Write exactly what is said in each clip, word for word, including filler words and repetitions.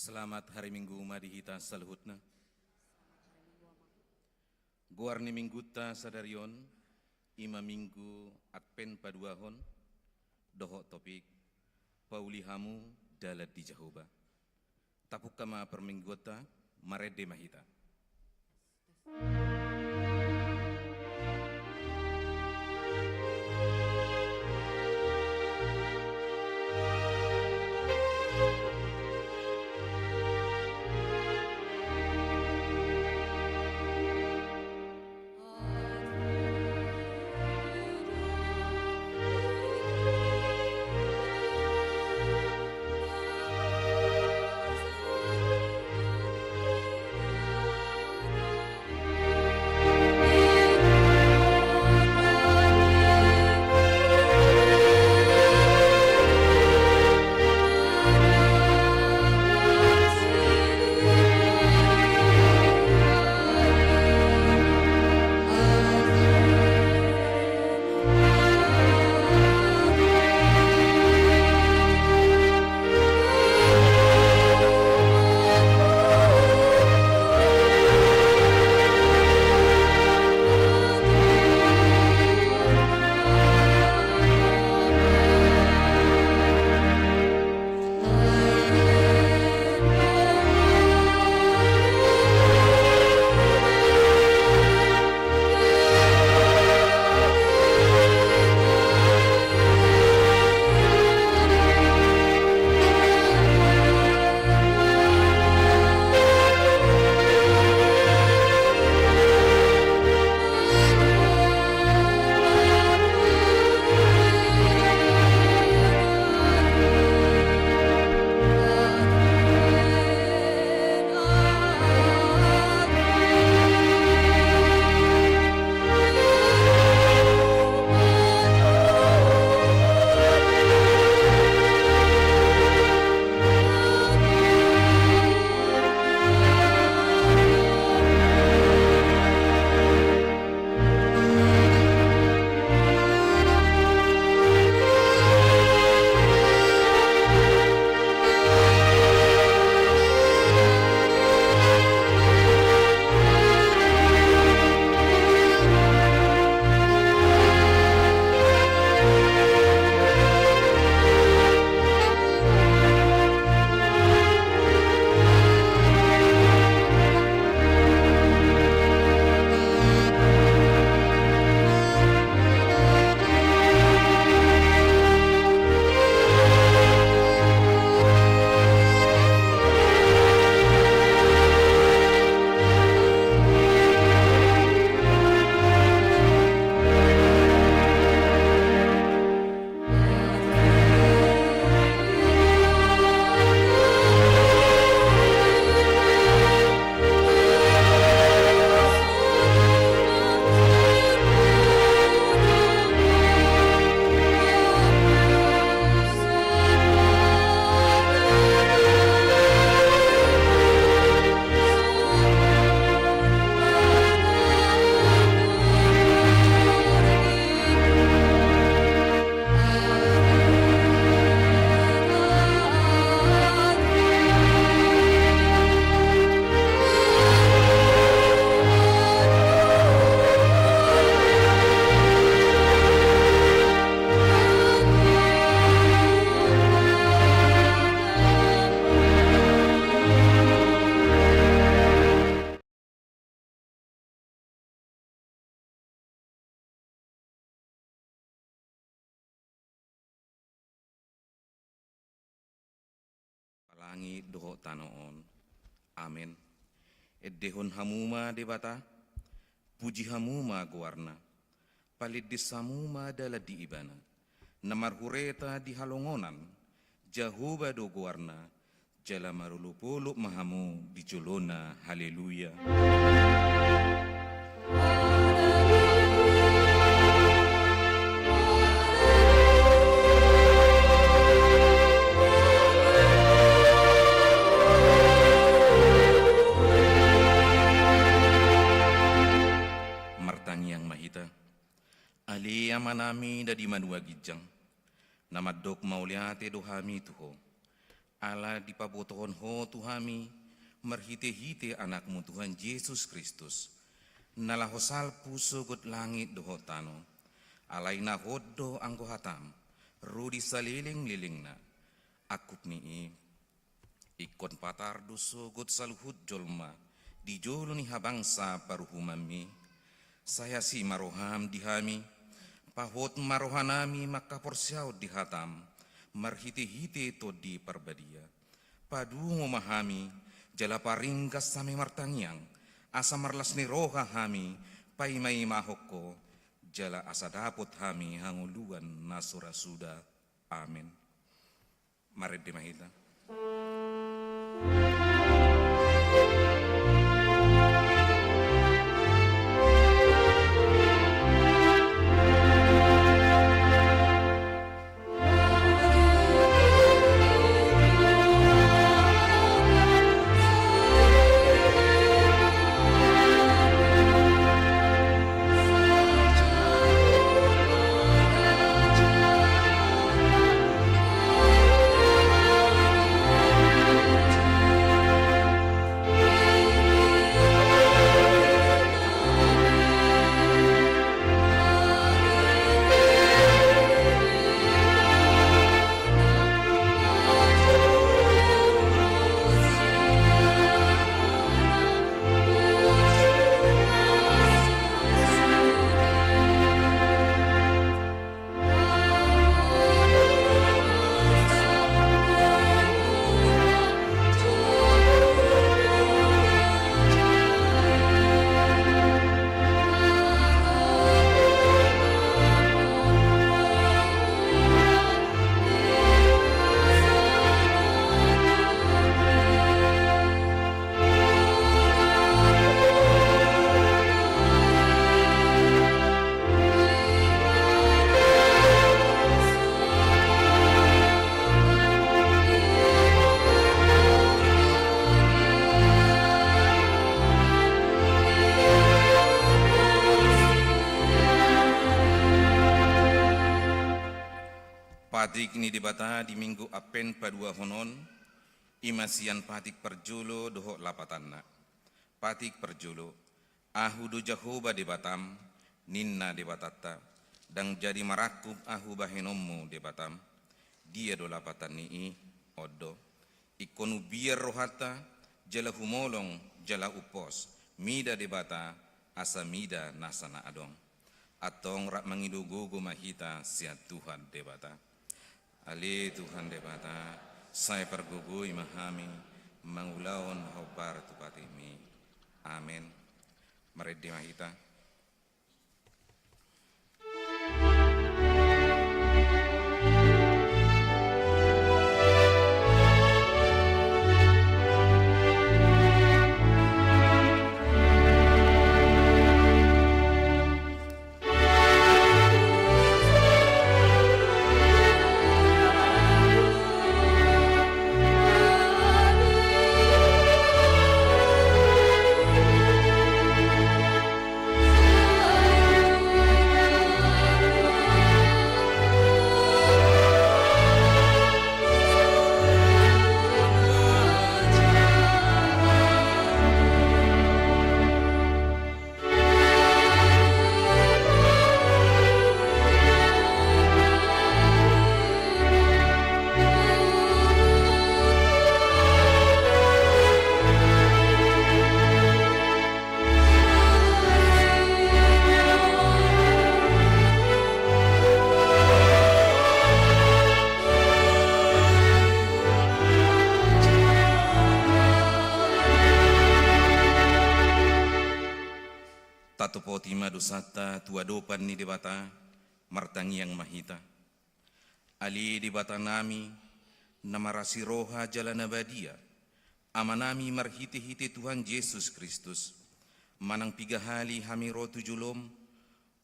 Selamat hari Minggu ma di hita saluhutna. Goar ni Minggunta sadari on, i ma Minggu Advent paduahon, dohot topik, Pauli hamu dalan di Jahowa. Tapungka ma parmingguonta, marende ma hita. Langit dohot tano on. Amen. Endehon hamu ma Debata, puji hamu ma goarna, palindes hamu ma dalan di Ibana, na marhureta di halongonan, Jahowa do goarna, jala marolopolop ma hamu di jolona. Haleluya. Martangiang ma hita. Ale Amanami na di banua ginjang, na mandok mauliate do hami tu Ho. Ala dipabotohon Ho tu hami marhite-hite Anakmu Tuhan Jesus Kristus, na laho salpu sogot langit dohot tano, alai na hot do anggo hataM, ro di saleleng-lelengna. Angkup ni i, ingkon patar do sogot saluhut jolma di jolo ni habangsa paruhumanMi. Sai asi ma rohaM di hami, pahot ma rohanami manghaporseaon di hataM, marhite-hite Tondi Parbadia. Padungo ma hami, jala paringgas hami martangiang, asa marlas ni roha hami paima-imahon Ho, jala asa dapot hami hangoluan na so ra suda. Amen. Marende ma hita. Patik ni Debata di Minggu Advent paduahon on, i ma sian patik parjolo dohot lapatanna. Patik parjolo, Ahu do Jahowa Debatam, ninna Debatanta, ndang jadi marangkup Ahu bahenonmu Debatam. Dia do lapatan ni i? On do, ingkon umbiar rohanta, jala humolong, jala umpos, mida Debata, asa mida nasa na adong. Antong rap mangido gogo ma hita sian Tuhan Debata. Ale Tuhan Debata, sai pargogoi ma hami mangulahon hombar tu patikMi. Amen. Marende ma hita. Tatopoti ma dosanta tu adopan ni Debata, martangiang ma hita. Ale Debatanami, na marasi roha jala na badia, Amanami marhite-hite Tuhan Jesus Kristus, manang piga hali hami ro tu jolom,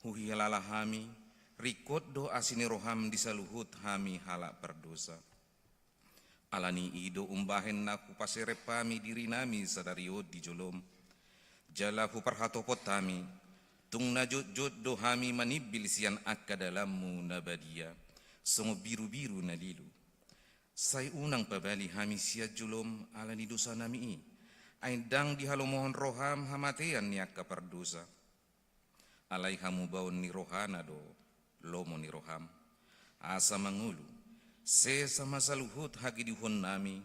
huhilala hami, ringkot do asi ni roham di saluhut hami halak pardosa. Ala ni i do umbahen na hupaserep hami dirinami sadari on di jolom. Jala huparhatopot hami, tung na jotjot do hami manimbil sian angka dalanmu na badia, songon birubiru na lilu. Sai unang pabali hami sian jolom ala ni dosanami i, ai ndang dihalomohon roham hamatean ni angka pardosa. Alai hamubaon ni rohana do lomo ni roham, asa mangolu sesa ma saluhut hagiduhonnami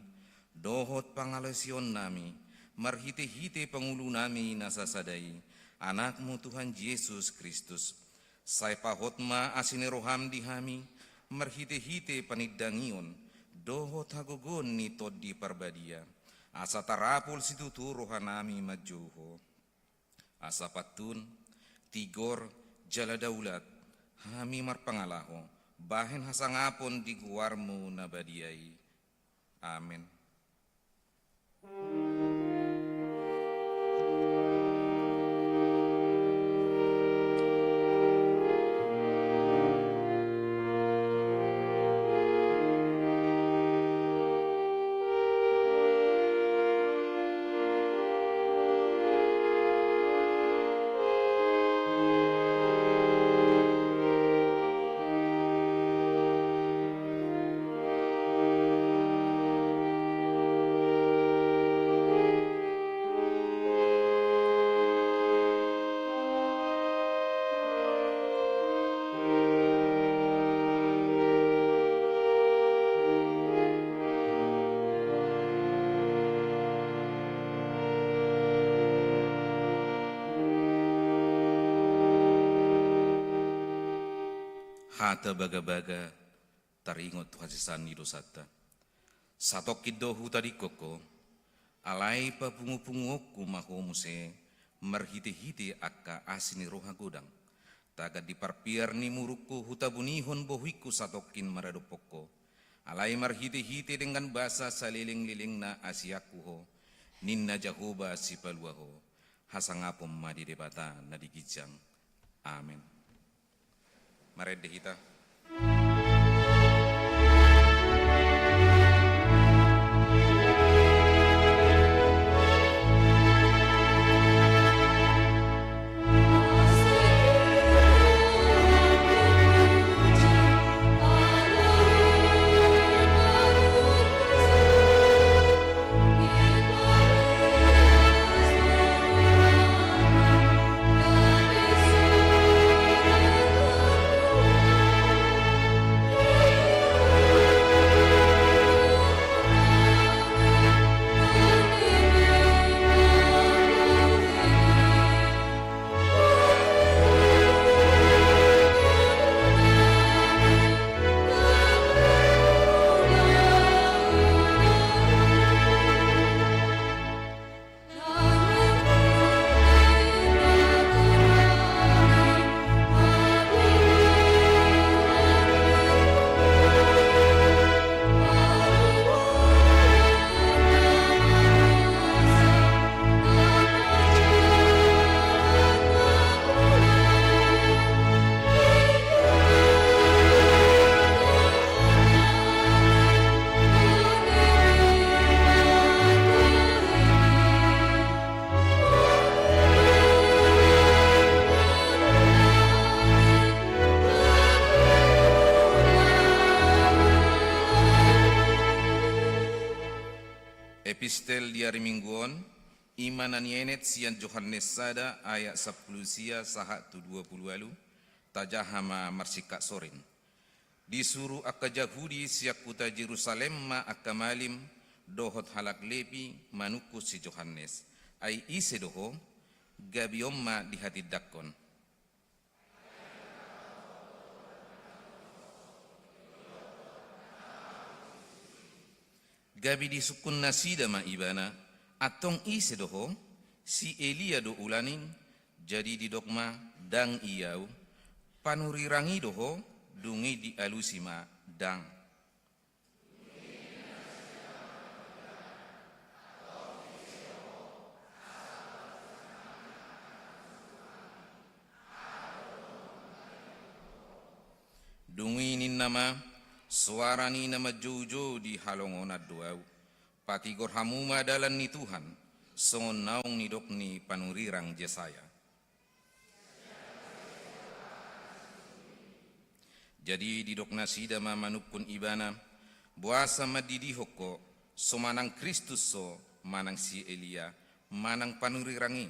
dohot pangalaosionnami marhitehite pangulunami na sasada i, Anakmu Tuhan Jesus Kristus. Sai pahot ma asi ni roham di hami marhitehite panindangion dohot hagogoon ni Tondi Parbadia, asa tarapul situtu rohanami manjou Ho. Asa pantun, tigor, jala daulat hami marpangalaho bahen hasangapon di goarmu na badia i. Amen. Hata bagabaga taringot tu hasesaan ni dosanta. Satongkin do hutadingkon Ho, alai papungupunguonku ma Ho muse marhitehite angka asi ni roha godang. Tagan di parpiar ni murukku hutabunihon bohingku satongkin maradophon Ho, alai marhitehite denggan basa salelenglelengna asianku Ho, ninna Jahowa Sipalua Ho. Hasangapon ma di Debata na di ginjang. Amen. Marende hita. Epistel di ari Minggu on, i ma na nienet sian Johannes sada ayat sampulu sia sahat tu dua pulu ualu. Tajaha ma marsingkat sorin. Disuru angka Jahudi sian huta Jerusalem ma angka malim dohot halak Lepi manungkun si Johannes. Ai ise do ho? Gabe on ma dihatindangkon. Gabe disungkun nasida ma ibana, antong ise do ho? Si Elia do ulaning? Jadi didok ma, ndang i au. Panurirang i do ho? Dung i dialusi ma, ndang. Dung i ninna ma, soara ni na manjoujou di halongonan do au. Patigor hamu ma dalan ni Tuhan, songon naung nidok ni panurirang Jesaya. Jadi didok nasida ma manungkun ibana, Boasa mandidihon ho, so manang Kristus ho, manang si Elia, manang panurirang i?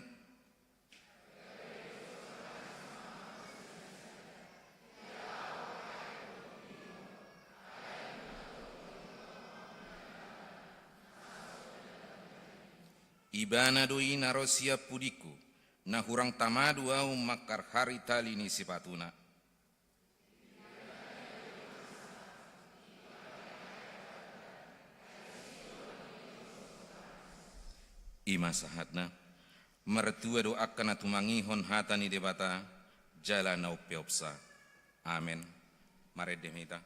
Ibana do i na ro sian pudingku, na hurang tama do ahu mangkarhari tali ni sipatuna. I ma sahatna. Martua do angka na tumangihon hata ni Debata, jala na umpeopsa. Amen. Marende ma hita.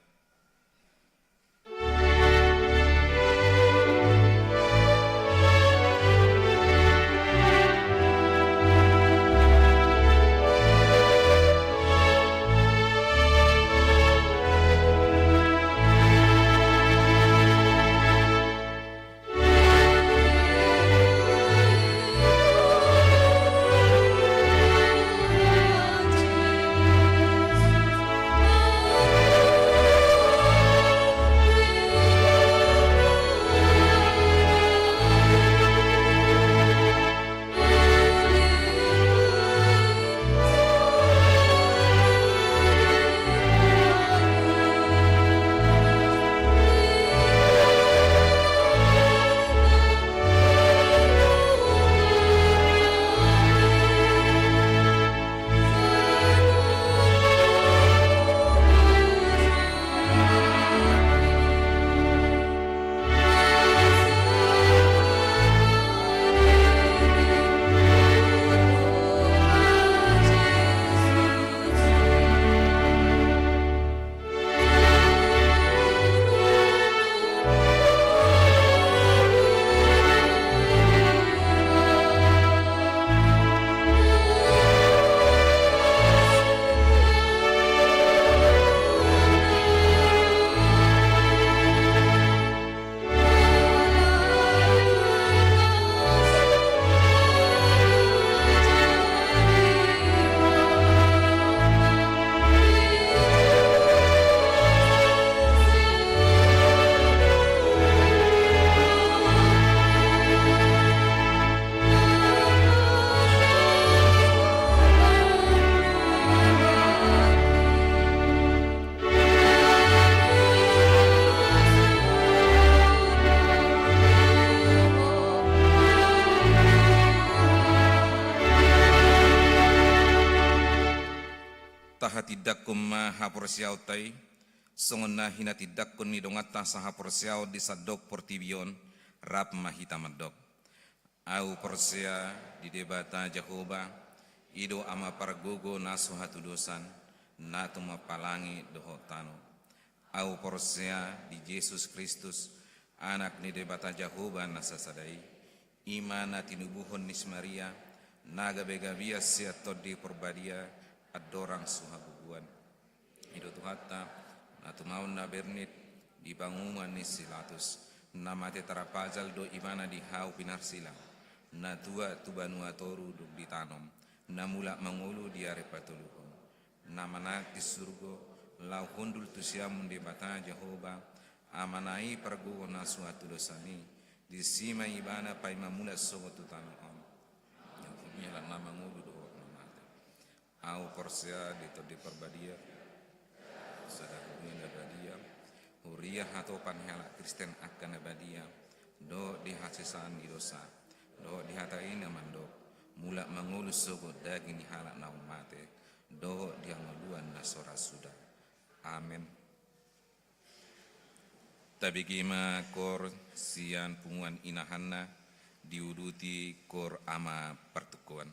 Tahatindangkon ma haporseaonta i, songon na hinatindangkon ni donganta sahaporseaon di sandok portibi on, rap ma hita mandok. Ahu porsea di Debata Jahowa, i do Ama pargogo na so hatudosan, na tumompa langit dohot tano. Ahu porsea di Jesus Kristus, Anak ni Debata Jahowa na sasada i, i ma na tinubuhon ni si Maria, na gabe gabean sian Tondi Parbadia, andorang so habubuan. I do Tuhanta, na tumaon na bernit di pangungunan ni si Pilatus, na mate tarpajal do Ibana di hau pinarsilang, na tuat tu banua toru dung ditanom, na mulak mangolu di ari patoluhon, na manaek di surgo, laho hundul tu siamun Debata Jahowa, Amana i pargogo na so hatudosan i, disi ma Ibana paima mulak sogot tu tano on. Ia lan na mangolu dohot na mate. Ahu porsea di Tondi Parbadia, sada huria na badia, huria hatopan ni halak Kristen angka na badia, dohot di hasesaan ni dosa, dohot di hata i na mandok, mulak mangolu sogot daging ni halak naung mate, dohot di hangoluan na so ra suda. Amen. Tabege ma koor sian punguan inahanna, diuduti koor ama partungkoan.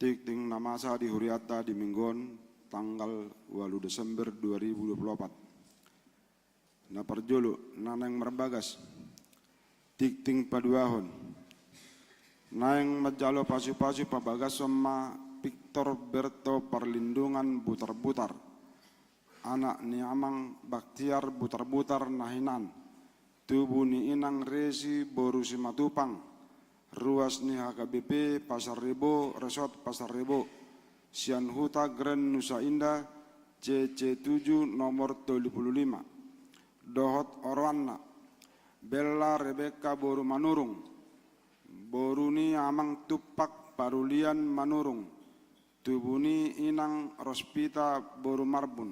Tingting na masa di hurianta di Minggu on, tanggal ualu Desember dua ribu dua puluh opat. Na parjolo, na naeng marbagas. Tingting paduahon. Naeng manjalo pasupasu pabagason ma Victor Berto Parlindungan Butarbutar, anak ni Amang Baktiar Butarbutar na hinan, tubu ni Inang Resi boru Simatupang, ruas ni H K B P Pasar Rebo, Resort Pasar Rebo, sian Huta Grand Nusa Indah, C C tujuh, nomor tolu puluh lima. Dohot oroanna, Bella Rebeka boru Manurung, boru ni Amang Tumpak Parulian Manurung, tubu ni Inang Rospita boru Marbun,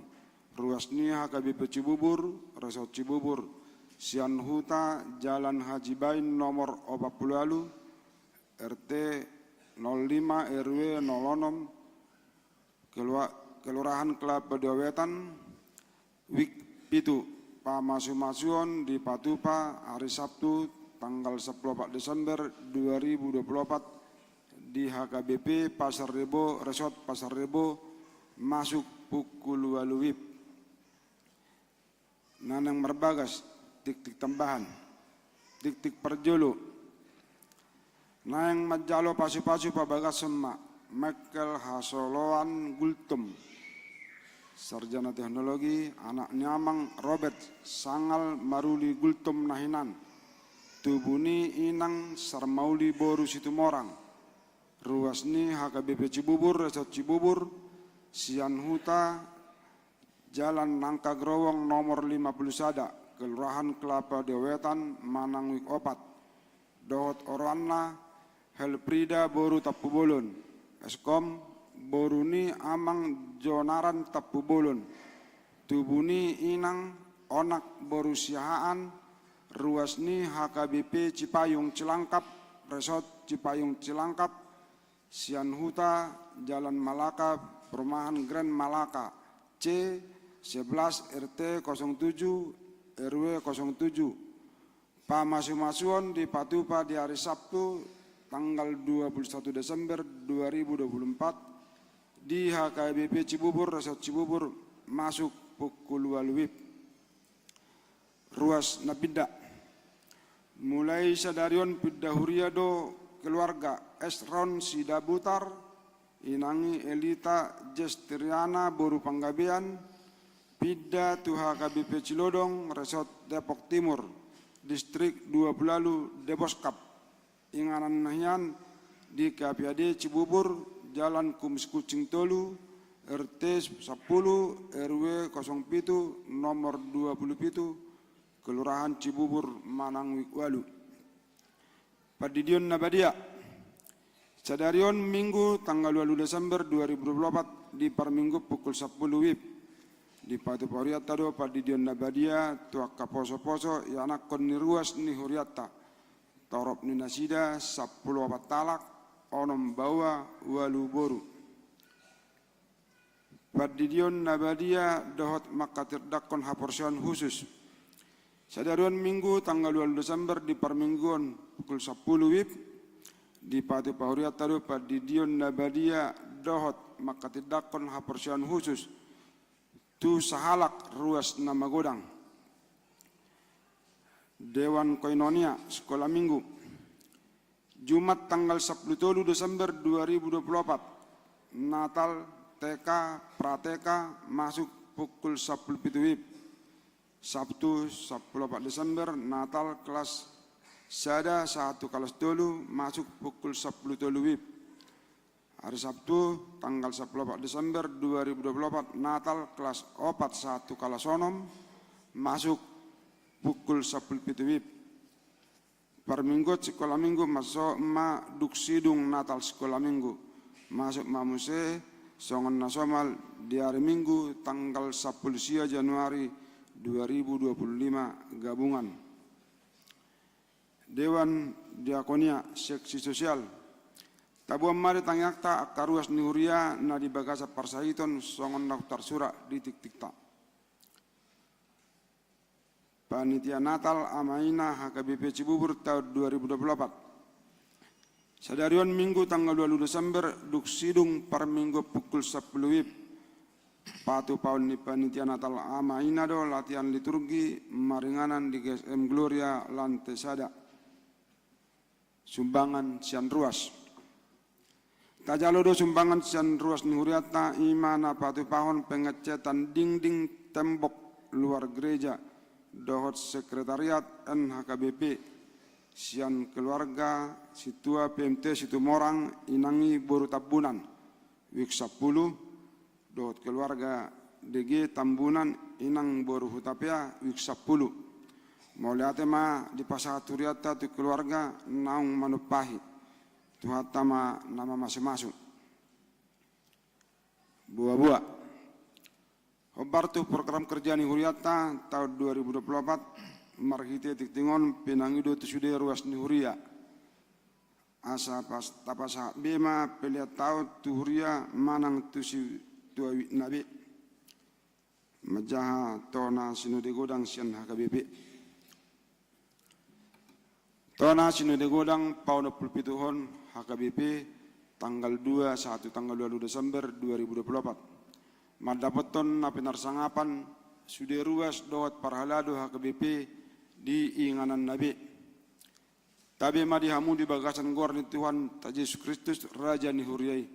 ruas ni H K B P Cibubur, Resort Cibubur, sian Huta Jalan Haji Bain nomor opat puluh ualu, R T nol lima, R W nol onom, Kelua-, Kelurahan Kelapa Dua Wetan, WIB pitu. Pamasumasuon dipatupa hari Sabtu, tanggal sampulu opat Desember dua ribu dua puluh opat, di H K B P Pasar Rebo, Resort Pasar Rebo, masuk pukul ualu WIB. Na naeng marbagas, tingting tambahan. Tingting parjolo. Naeng manjalo pasupasu pabagason ma Michael Hasoloan Gultom, sarjana teknologi, anak ni Amang Robert Sangal Maruli Gultom na hinan, tubu ni Inang Sarmauli boru Situmorang, ruas ni H K B P Cibubur, Resort Cibubur, sian Huta Jalan Nangka Growong nomor lima puluh sada, Kelurahan Kelapa Dua Wetan manang WIB opat. Dohot oroanna, Helfrida boru Tampubolon, S Kom, boru ni Amang Jonaran Tampubolon, tubu ni Inang Onak boru Siahaan, ruas ni H K B P Cipayung Cilangkap, Resort Cipayung Cilangkap, sian Huta Jalan Malaka, Perumahan Grand Malaka, C sebelas, R T kosong tujuh, R W kosong tujuh. Pamasumasuon dipatupa di hari Sabtu, tanggal dua puluh satu Desember dua ribu dua puluh empat, di H K B P Cibubur, Resort Cibubur, masuk pukul ualu WIB. Ruas na pinda. Mulai sadari on pinda huria do keluarga Esron Sidabutar, inang i Elita Jestriana boru Panggabean, pinda tu H K B P Cilodong, Resort Depok Timur, Distrik dua puluh ualu, Deboskap. Inganan na hian di K P A D Cibubur, Jalan Kumis Kucing tolu, R T sampulu, R W kosong pitu, nomor dua puluh pitu, Kelurahan Cibubur manang WIB ualu. Pandidion na badia. Sadari on Minggu tanggal ualu Desember dua ribu dua puluh opat, di parminggu pukul sampulu WIB. Dipatupa hurianta do pandidion na badia tu angka posoposo ianakhon ni ruas ni hurianta. Torop ni nasida sampulu opat halak, onom baoa, ualu boru. Pandidion na badia dohot manghatindanghon haporseaon husus. Sadari on Minggu tanggal ualu Desember di parmingguon pukul sampulu WIB, dipatupa hurianta do pandidion na badia dohot manghatindanghon haporseaon husus tu sahalak ruas na magodang. Dewan Koinonia Sekolah Minggu. Jumat tanggal sampulu tolu Desember dua ribu dua puluh opat, Natal T K, Pra T K, masuk pukul sampulu pitu WIB. Sabtu sampulu opat Desember, Natal kelas sada sahat tu kelas tolu, masuk pukul sampulu tolu WIB. Hari Sabtu, tanggal sampulu opat Desember dua ribu dua puluh opat, Natal kelas opat sahat tu kelas onom, masuk pukul sampulu pitu WIB. Parmingguon Sekolah Minggu, masuk ma dung sidung Natal Sekolah Minggu. Masuk ma muse songon na somal di hari Minggu tanggal sampulu sia Januari dua ribu dua puluh lima gabungan. Dewan Diakonia, seksi sosial. Taboan ma di tangiangta angka ruas ni huria na di bagasan parsahiton songon na tarsurat di tingtingta. Panitia Natal Ama Ina H K B P Cibubur tahun dua ribu dua puluh opat. Sadari on Minggu tanggal ualu Desember, dung sidung parmingguan pukul sampulu WIB, patupaon ni panitia Natal Ama Ina do latihan liturgi maringanan di G S M Gloria lantai sada. Sumbangan sian ruas. Tajalo do sumbangan sian ruas ni hurianta, i ma na patupahon pengecetan dinding tembok luar gereja dohot sekretariat N H K B P sian keluarga Sintua P M T Situmorang, inang i boru Tambunan, wik sampulu, dohot keluarga D G Tambunan, inang boru Hutapea, wik sampulu. Mauliate ma dipasahat hurianta tu keluarga naung manumpahi. Tuhanta ma na mamasumasu. Boaboa. Hombar tu program kerja ni hurianta taon dua ribu dua puluh opat, marhite tingting on pinangido tu sude ruas ni huria. Asa pas tapasahat be ma pelean taon tu huria manang tu si, tu awitna be. Manjaha tona sinode godang sian H K B P. Tona sinode godang paonomplupituhon H K B P tanggal dua sahat tu tanggal ualu Desember dua ribu dua puluh opat. Mandapothon na pinarsangapan sude ruas dohot parhalado H K B P di ingananna be. Tabe ma di hamu di bagasan goar ni Tuhanta Jesus Kristus, Raja ni huria i.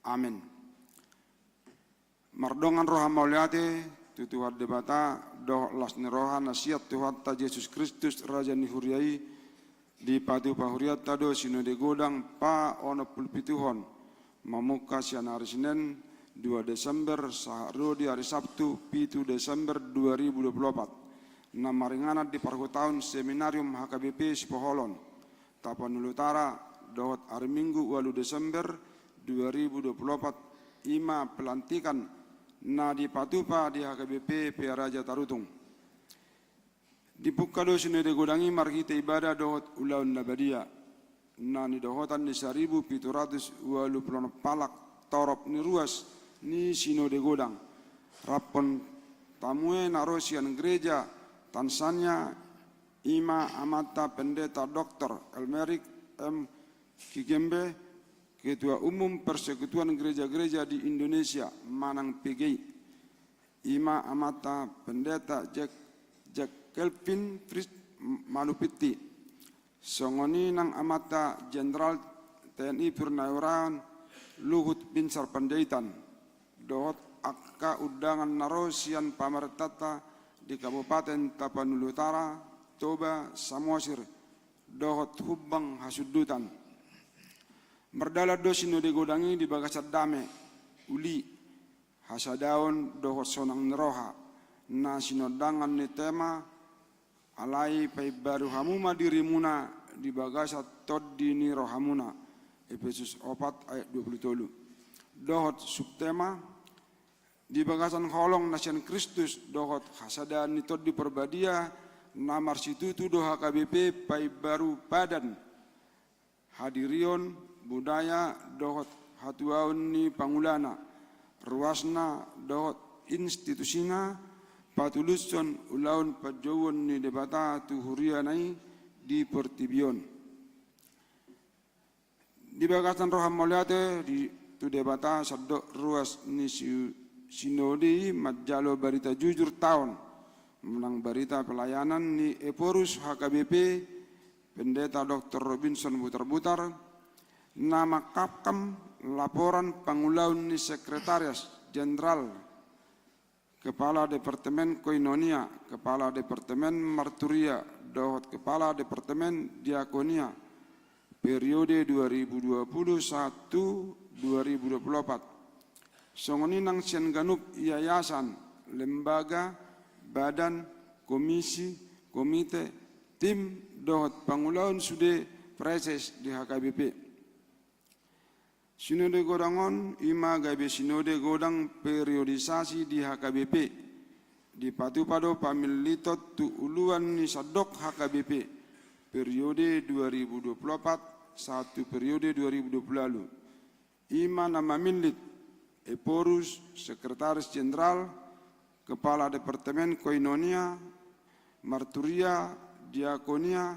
Amen. Mardongan roha mauliate tu Tuhan Debata dohot las ni roha na sian Tuhanta Jesus Kristus, Raja ni huria i, dipatupa hurianta do sinode godang paonomplupituhon, mamungka sian ari Senen dua Desember sahat ro di ari Sabtu pitu Desember dua ribu dua puluh opat, na maringanan di parhutaon Seminarium H K B P Sipoholon, Tapanuli Utara, dohot ari Minggu ualu Desember dua ribu dua puluh opat, i ma pelantikan na dipatupa di H K B P Pearaja Tarutung. Dipungka do sinode godang i marhite ibada dohot ulaon na badia, na nidohotan ni saribu pitu ratus ualu pulu onom halak torop ni ruas ni sinode godang. Raphon tamue na ro sian gereja Tanzania, i ma amanta Pendeta Doktor Elmeric M Kigembe, Ketua Umum Persekutuan Gereja-Gereja di Indonesia manang P G I. I ma amanta Pendeta Jack, Jack Kelvin Fritz Manupitti. Songon i nang amanta Jenderal T N I Purnawirawan Luhut Binsar Panjaitan, dohot angka undangan na ro sian pamarentanta di Kabupaten Tapanuli Utara, Toba, Samosir, dohot Humbang Hasundutan. Mardalan do sinode godang i di bagasan dame, uli, hasadaon dohot sonang ni roha, na sinondangan ni tema, alai paimbaru hamu ma dirimuna di bagasan tondi ni rohamuna, Epesus opat ayat dua pulu tolu. Dohot subtema, di bagasan holong na sian Kristus dohot hasadaan ni Tondi Parbadia na marsitutu do H K B P paimbaru padan, hadirion, budaya dohot hatuaon ni pangulana, ruasna dohot institusina, patulushon ulaon panjouon ni Debata tu huriana i di portibi on. Di bagasan roha mauliate di, tu Debata sandok ruas ni si-, sinode i manjalo barita jujur taon, manang barita pelayanan ni Ephorus H K B P, Pendeta Doktor Robinson Butarbutar, na mangkamkam laporan pangulaon ni Sekretaris Jenderal, Kepala Departemen Koinonia, Kepala Departemen Marturia, dohot Kepala Departemen Diakonia, periode dua ribu dua puluh satu dua ribu dua puluh opat. Songon i nang sian ganup yayasan, lembaga, badan, komisi, komite, tim, dohot pangulaon sude praeses di H K B P. Sinode godang on i ma gabe sinode godang periodisasi di H K B P. Dipatupa do pamilliton tu uluan ni sandok H K B P periode dua ribu dua puluh opat sahat tu periode dua ribu dua puluh ualu. I ma na mamillit Ephorus, Sekretaris Jenderal, Kepala Departemen Koinonia, Marturia, Diakonia,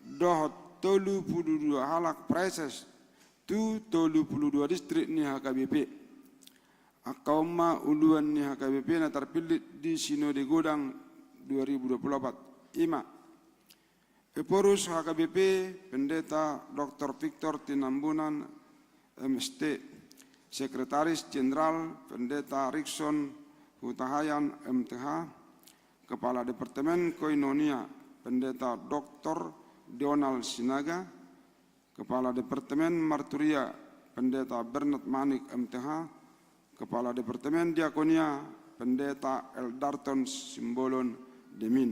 dohot tolu pulu dua halak praeses tu tolu pulu dua distrik ni H K B P. Angka on ma uluan ni H K B P na tarpillit di Sinode Godang dua ribu dua pulu opat, i ma: Ephorus H K B P, Pendeta Doktor Victor Tinambunan, M St, Sekretaris Jenderal Pendeta Rikson Hutahaean, M Th, Kepala Departemen Koinonia Pendeta Doktor Donald Sinaga, Kepala Departemen Marturia Pendeta Bernard Manik, M Th, Kepala Departemen Diakonia Pendeta Eldarton Simbolon, Demin,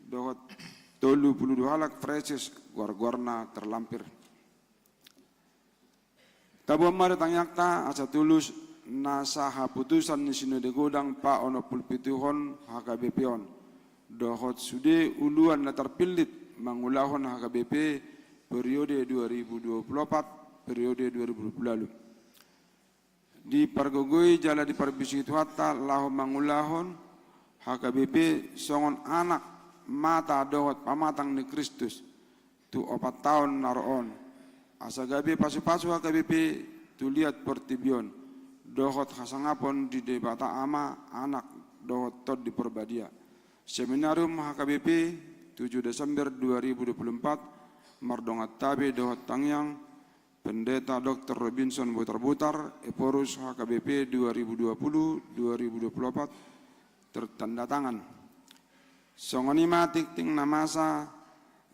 dohot tolu pulu dua halak praeses goar-goarna terlampir. Taboan ma di tangiangta asa tulus nasa haputusan ni Sinode Godang paonompulo pituhon H K B P on, dohot sude uluan na tarpillit mangulahon H K B P periode dua ribu dua pulu opat, periode dua ribu dua pulu ualu. Dipargogoi jala diparbisuhi Tuhanta laho mangulahon H K B P songon anak, mata dohot pamatang ni Kristus tu opat taon na ro on, asa gabe pasu-pasu H K B P tu liat portibi on, dohot hasangapon di Debata Ama, Anak, dohot Tondi Porbadia. Seminarium H K B P, tujuh Desember dua ribu dua puluh empat, mardongan tabe dohot tangiang, Pendeta Doktor Robinson Butarbutar, Ephorus H K B P dua ribu dua puluh, dua ribu dua puluh opat, tertanda tangan. Songon i ma tingting na masa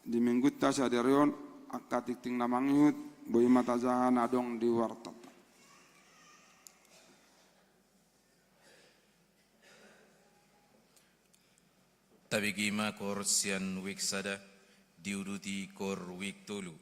di Minggunta sadari on. Angka tingting na mangihut boi ma tajaha na adong di wartata. Tabege ma koor sian wijk sada, diuduti koor wijk tolu.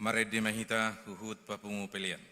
Marende ma hita huhut papungu pelean.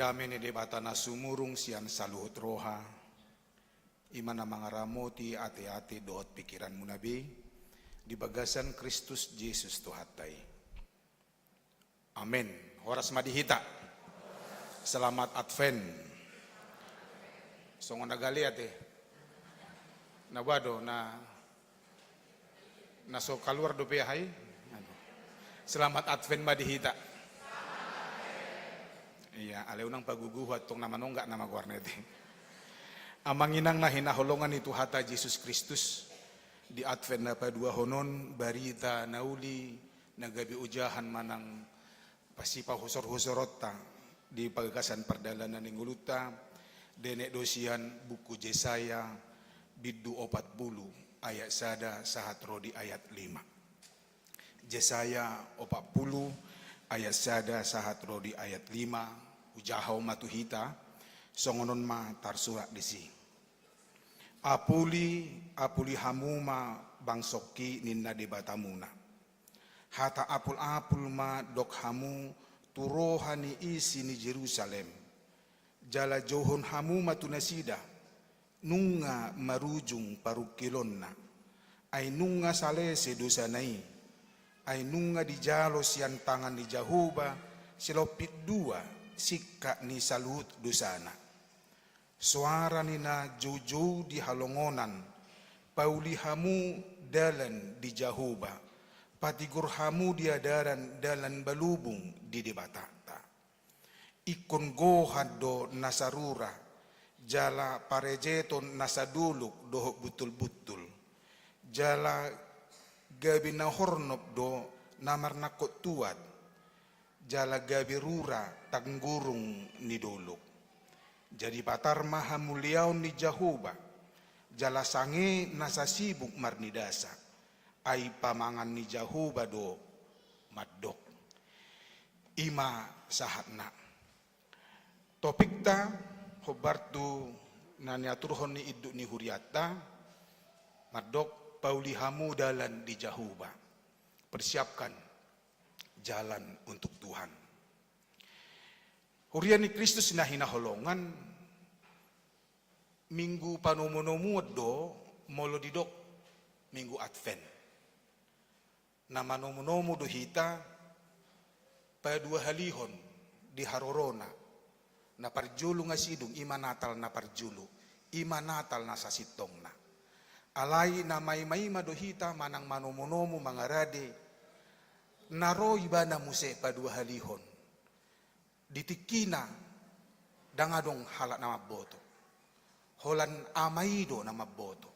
Dame ni Debata na sumurung sian saluhut roha, i ma na mangaramoti ateate dohot pingkiranmuna be, di bagasan Kristus Jesus Tuhanta i. Amen. Horas ma di hita. Selamat Advent. Songon na gale ate. Na ba do, na, na so kaluar dope aha i. Selamat Advent ma di hita. Ia, alai unang paguguhu antong na manonggak nama goarna ate. Amang inang na hinaholongan ni Tuhanta Jesus Kristus, di Advent na paduahon on, barita na uli na gabe ojahan manang pasipahusor-husoronta di bagasan pardalanan ni ngolunta, denek do sian buku Jesaya, bindu opat pulu, ayat sada sahat ro di ayat lima. Jesaya opat pulu, ayat sada sahat ro di ayat lima, hujahahon ma tu hita, songon on ma tarsurat disi. Apuli, apuli hamu ma bangsongki ninna Debatamuna. Hata apul-apul ma dok hamu tu roha ni isi ni Jerusalem. Jala jouhon hamu ma tu nasida, nunga marujung parungkilonna. Ai nunga salese dosana i. Ai nunga dijalo sian tangan ni Jahowa silompit dua singkat ni saluhut dosana. Soara ni na joujou di halongonan, pauli hamu dalan di Jahowa, patigor hamu di adaran dalan balubung di Debatanta. Ingkon gohan do nasa rura, jala parejeton nasa dolok dohot buntulbuntul. Jala gabe na hornop do na marnangkok tuat, jala gabe rura tanggurung ni dolok. Jadi patar ma hamuliaon ni Jahowa, jala sange nasa sibuk marnidasa, ai pamangan ni Jahowa do mandok. I ma sahatna. Topikta, hombar tu na niaturhon ni induk ni hurianta, mandok pauli hamu dalan di Jahowa. Persiapkan jalan untuk Tuhan. Huria ni Kristus na hinaholongan, minggu panomunomuon do molo didok minggu Advent. Na manomunomu do hita paduahalihon di harorona. Na parjolo nga sidung, i ma Natal na parjolo, i ma Natal na sasintongna. Alai na maimaima do hita manang manomunomu mangarade, na ro ibana muse paduahalihon. Di tingkina ndang adong halak na mamboto. Holan Ama i do na mamboto.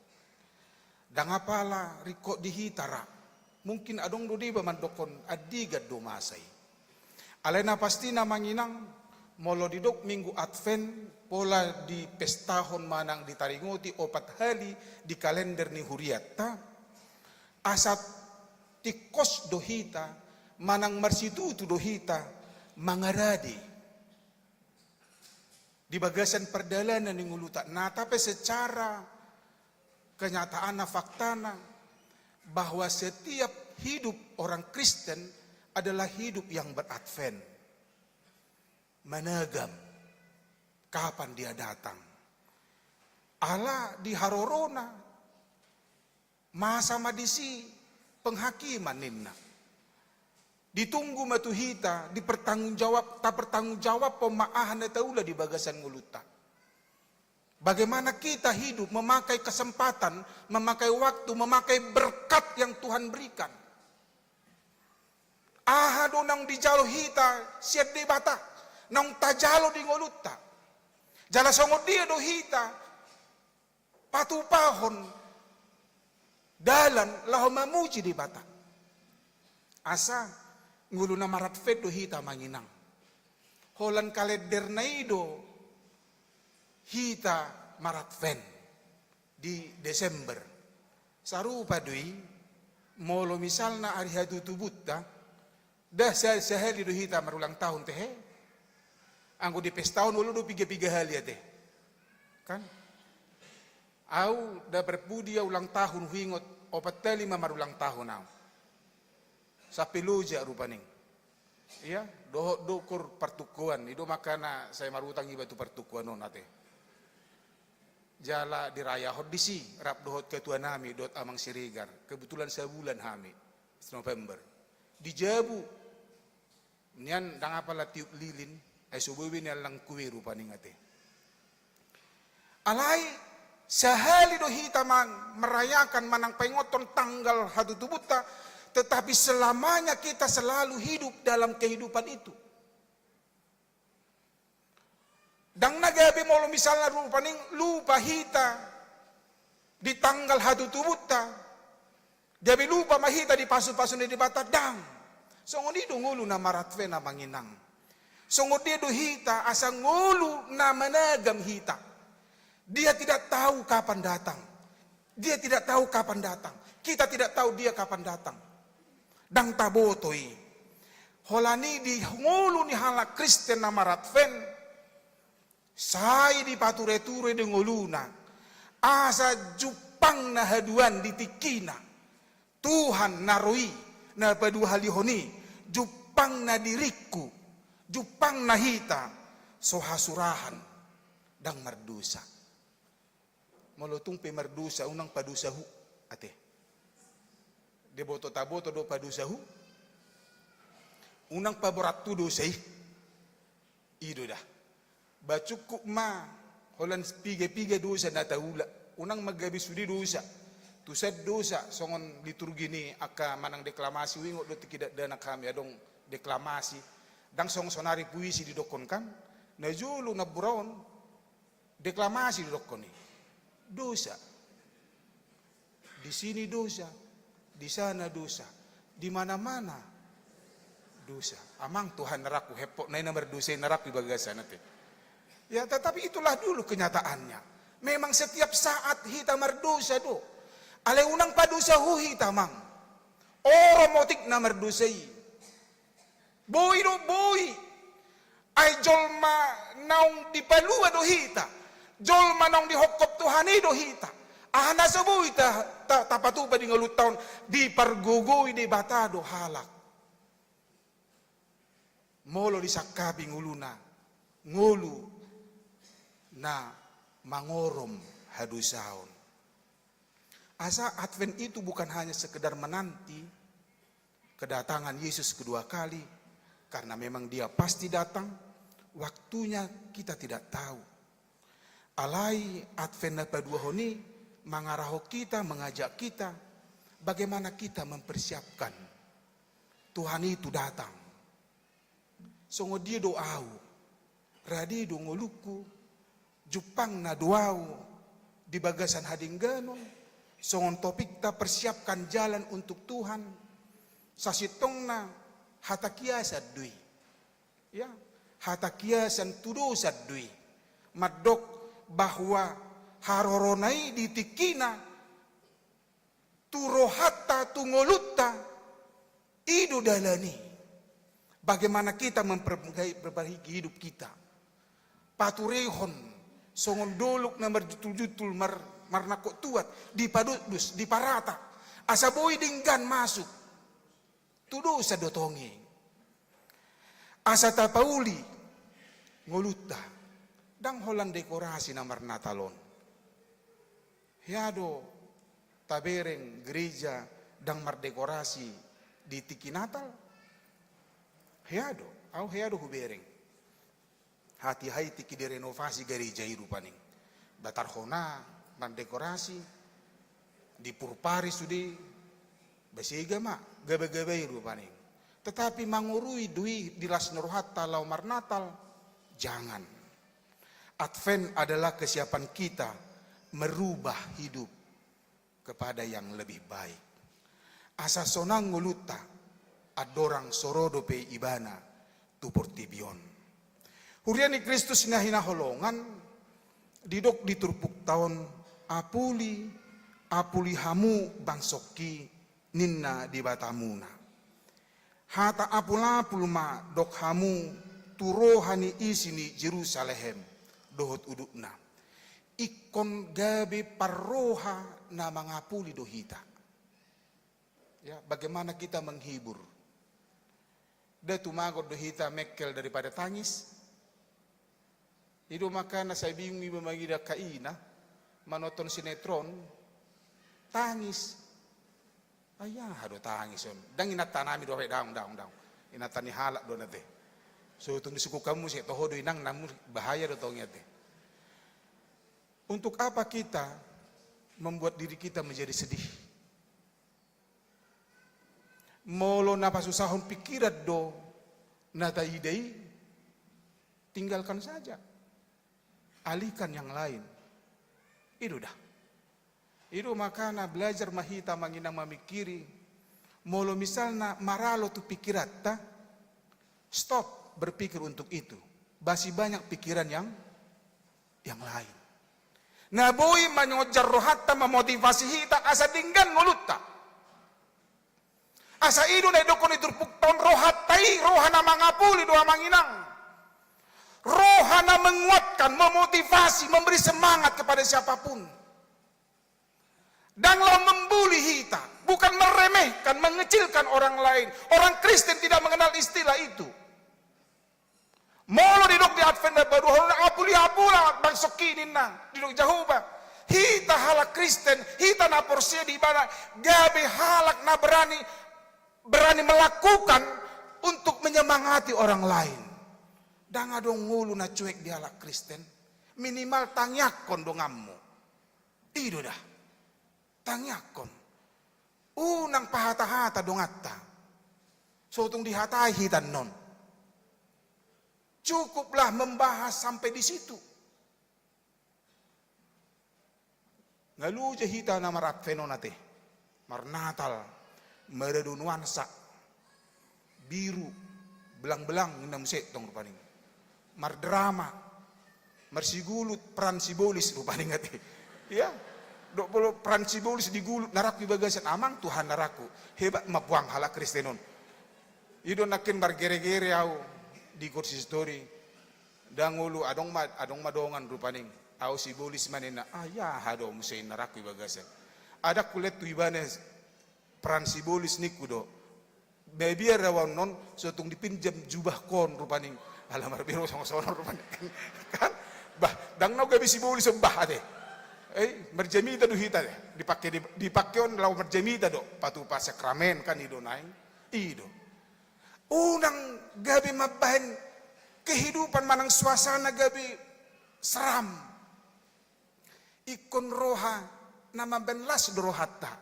Ndang apala ringkot di hita ra. Mungkin adong do deba mandokkon andigan do masa i. Alai na pasti na manginang, molo didok minggu Advent, pola dipestahon manang ditaringoti opat hali di kalender ni hurianta, asa tingkos do hita, manang marsitutu do hita, mangarade di bagasan pardalanan ni ngolunta. Nah, tapi secara kenyataanna, faktana, bahwa setiap hidup orang Kristen adalah hidup yang beradvent. Menagam kapan dia datang. Ala di harorona, masa ma disi penghakiman ninna. Ditunggu ma tu hita, dipertanggungjawab, tapertanggungjawabhon ma aha na taula di bagasan ngolunta. Bagaimana kita hidup, memakai kesempatan, memakai waktu, memakai berkat yang Tuhan berikan. Aha do naung dijalo hita sian Debata, naung tajalo di ngolunta. Jala songon dia do hita patupahon dalan laho mamuji Debata. Asa ngolu na maradvent do hita manginang. Holan kalenderna i do hita maradvent di Desember. Sarupa do i, molo misalna ari hatutubunta, ndang sa-, sahali do hita marulang tahun tehe. Anggo di pesta on olo do piga-piga hali ate. Kan? Au ndang parpudi au ulang tahun huingot, opat hali ma marulang tahun au. Sampe loja rupani. Ia, dohot do ukur partungkoan, i do makana sai marutang iba tu partungkoan on ate. Jala dirayahon disi, rap dohot ketua nami, dohot Amang Siregar. Kebetulan sabulan hami, November. Di jabu, nian ndang apala tiup lilin, ai so boi be nian langkue rupani ate. Alai, sahali do hita mang-, merayakan manang paingothon tanggal hatutubunta, tetapi selamanya kita selalu hidup dalam kehidupan itu. Ndang na gabe molo misalna rupani lupa hita di tanggal hatutubunta, gabe lupa ma hita di pasupasu ni Debata, ndang. Songon i do ngolu na mar-Advent, Amang Inang. Songon dia do hita asa ngolu na managam hita. Dia tidak tahu kapan datang. Dia tidak tahu kapan datang. Kita tidak tahu dia kapan datang. Ndang taboto i. Holan i di ngolu ni halak Kristen na mar-Advent, sai dipatureture do ngoluna, asa jumpangna haduan di tingkina. Tuhan na ro i, na paduahalihon i, jumpangna diringku, jumpangna hita, so hasurahan, ndang mardosa. Molo tung pe mardosa, unang padosa hu, ate. Diboto taboto do padosa hu. Unang paborat hu dosa i. I do da. Ba cukup ma holan piga-piga dosa na taula. Unang ma gabe sude dosa. Tusan dosa, songon liturgi ni angka manang deklamasi, huingot do tingki dakdanak hami adong deklamasi. Ndang songon sonari puisi didokkon kan. Na jolo na buraon. Deklamasi didokkon i. Dosa. Di sini dosa, di sana dosa, di mana-mana dosa. Amang Tuhan, rangku hepok na i na mardosa i, na rangku i bagasan ate. Ya, tetapi itulah dulu kenyataannya. Memang setiap saat hita mardosa do. Alai unang padosa hu hita, Amang. Orom otik na mardosa i. Boi do, boi. Ai jolma naung dipalua do hita. Jolma naung dihophop Tuhan i do hita. Aha na so boi ta, ta, tapatupa di ngolunta on, dipargogoi Debata do halak. Molo disangkapi ngoluna, ngolu na mangorom hadosaon. Asa Advent itu bukan hanya sekedar menanti kedatangan Yesus kedua kali, karena memang Dia pasti datang, waktunya kita tidak tahu. Alai Advent na paduahon i mangarahon kita, mengajak kita, bagaimana kita mempersiapkan Tuhan itu datang. Songon dia do ahu, rade do ngolungku, jumpangna do ahu di bagasan hadengganon, songon topikta persiapkan jalan untuk Tuhan, sasintongna hata kiasan do i. Ya, hata kiasan tudosan do i. Mandok bahwa harorona i di tingkina, tu rohanta, tu ngolunta, i do dalan i. Bagaimana kita memperbaiki hidup kita. Paturehon, songon dolok na marjuntul-juntul, mar-, marnangkok tuat, dipadusdus, diparata. Asa boi denggan masuk. Tudosan do tong i. Asa tapauli ngolunta. Ndang holan dekorasi na marnatal on. Hea do tabereng gereja ndang mardekorasi di tingki Natal? Hea do, ahu hea do hubereng. Hatiha i tingki direnovasi gereja i rupani. Batarhona, mandekorasi, dipurpari sude, basega ma, gabagaba i rupani. Tetapi mangorui do i di las ni rohanta laho marnatal? Jangan. Advent adalah kesiapan kita merubah hidup kepada yang lebih baik. Asa sonang ngolunta, andorang so ro dope Ibana tu portibi on. Huria ni Kristus na hinaholongan, didok di turpukta on, apuli, apuli hamu bangsongki, ninna Debatamuna. Hata apulapul ma dok hamu tu roha ni isi ni Jerusalem dohot udutna. Ingkon gabe parroha na mangapuli do hita. Ya, bagaimana kita menghibur? Nda tumagon do hita mengkel daripada tangis? I do makana sai bingung iba mangida angka ina manonton sinetron, tangis. Ai aha do tangis on? Ndang inanta nami do, daong, daong, daong. Inanta ni halak do na te. So tung disungkun hamu muse, toho do inang namu, bahaya do tong i ate. Untuk apa kita membuat diri kita menjadi sedih? Molo na pasusahon pikiran do na taida i, tinggalkan saja. Alihkan yang lain. I do da. I do makana belajar ma hita manginang mamikiri. Molo misalna maralo tu pikiranta, stop berpikir untuk itu. Masih banyak pikiran yang yang lain. Na boi mangonjar rohanta, mamotivasi hita asa denggan ngolunta. Asa i do na didokkon ni turpukta on, rohanta i roha na mangapuli do, amang inang. Roha na menguatkan, memotivasi, memberi semangat kepada siapapun. Ndang laho membuli hita, bukan meremehkan, mengecilkan orang lain. Orang Kristen tidak mengenal istilah itu. Molo didok di Advent na paduahon, apuli hamu ma bangsoki ninna, didok Jahowa. Hita halak Kristen, hita na porsea di Ibana, gabe halak na berani, berani melakukan untuk menyemangati orang lain. Ndang adong ngolu na cuek di halak Kristen. Minimal tangiangkon donganmu. I do da. Tangiangkon. Unang pahata-hata donganta. So tung dihatai hita annon. Cukuplah membahas sampai di situ. Nga loja hita na mar-Advent on ate. Marnatal, maradu nuansa, biru, belang-belang ninna muse tong rupani. Mardrama, marsigulut, peran Sibolis rupani nga te. Ia, dok molo peran Sibolis digulut, narangku i bagasan, amang, Tuhan narangku. Hebat ma puang halak Kristen on. I do nangkin margere-gere au di konsistori. Ndang olo, adong ma, adong ma dongan rupani. Au Sibolis ma ninna, ah, ia aha do muse narangku i bagasan. Adong hulean tu ibana peran Sibolis ningku do. Mabiar au annon, so tung dipinjam jubahkon rupani. Ala marbiro songon-songon rupani. Kan? Bah, ndang na gabe Sibolis on bah ate. Eh, marjamita do hita ate. Dipake, di, dipake on laho marjamita do. Patupa sakramen kan i do naeng. I do. Unang gabe mambahen kehidupan manang suasana gabe seram. Ingkon roha na mambahen las do rohanta.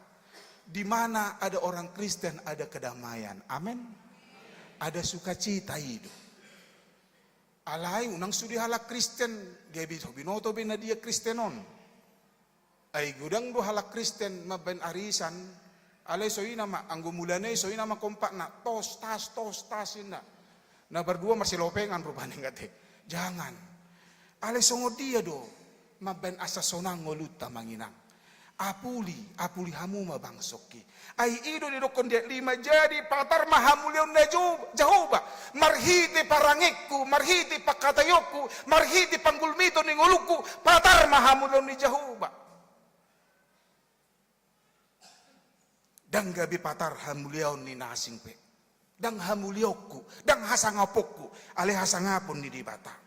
Di mana ada orang Kristen, ada kedamaian. Amen. Ada sukacita, i do. Alai unang sude halak Kristen, gabe so binoto be na dia Kristen on. Ai godang do halak Kristen mambahen arisan, alai so i nama, anggo mulana i so i nama kompakna, tos tas, tos tas inna. Na pardua marsilopengan rupani nga te. Jangan. Alai songon dia do mambahen asa sonang ngolunta, amang inang. Apuli, apuli hamu ma bangsongki. Ai i do didokkon di ayat lima, jadi patar ma hamuliaon ni Jahowa, Jahowa, marhite parangengku, marhite pangkataionku, marhite panggulmiton ni ngolungku, patar ma hamuliaon ni Jahowa. Ndang gabe patar hamuliaon ni na asing pe. Ndang hamuliaonku, ndang hasangaponku, alai hasangapon ni Debata.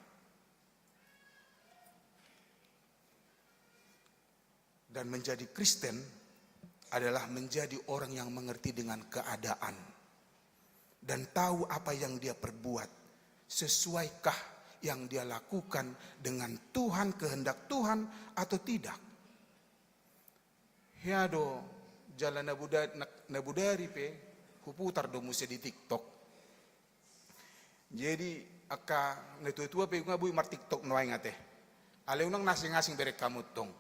Dan menjadi Kristen adalah menjadi orang yang mengerti dengan keadaan dan tahu apa yang dia perbuat, sesuaikah yang dia lakukan dengan Tuhan, kehendak Tuhan atau tidak. Hea do jala na boda-, na, na bodari pe huputar do muse di TikTok. Jadi angka na tua-tua pe nga boi mar-TikTok nuaeng ate. Alai unang na asing-asing bereng hamu tong.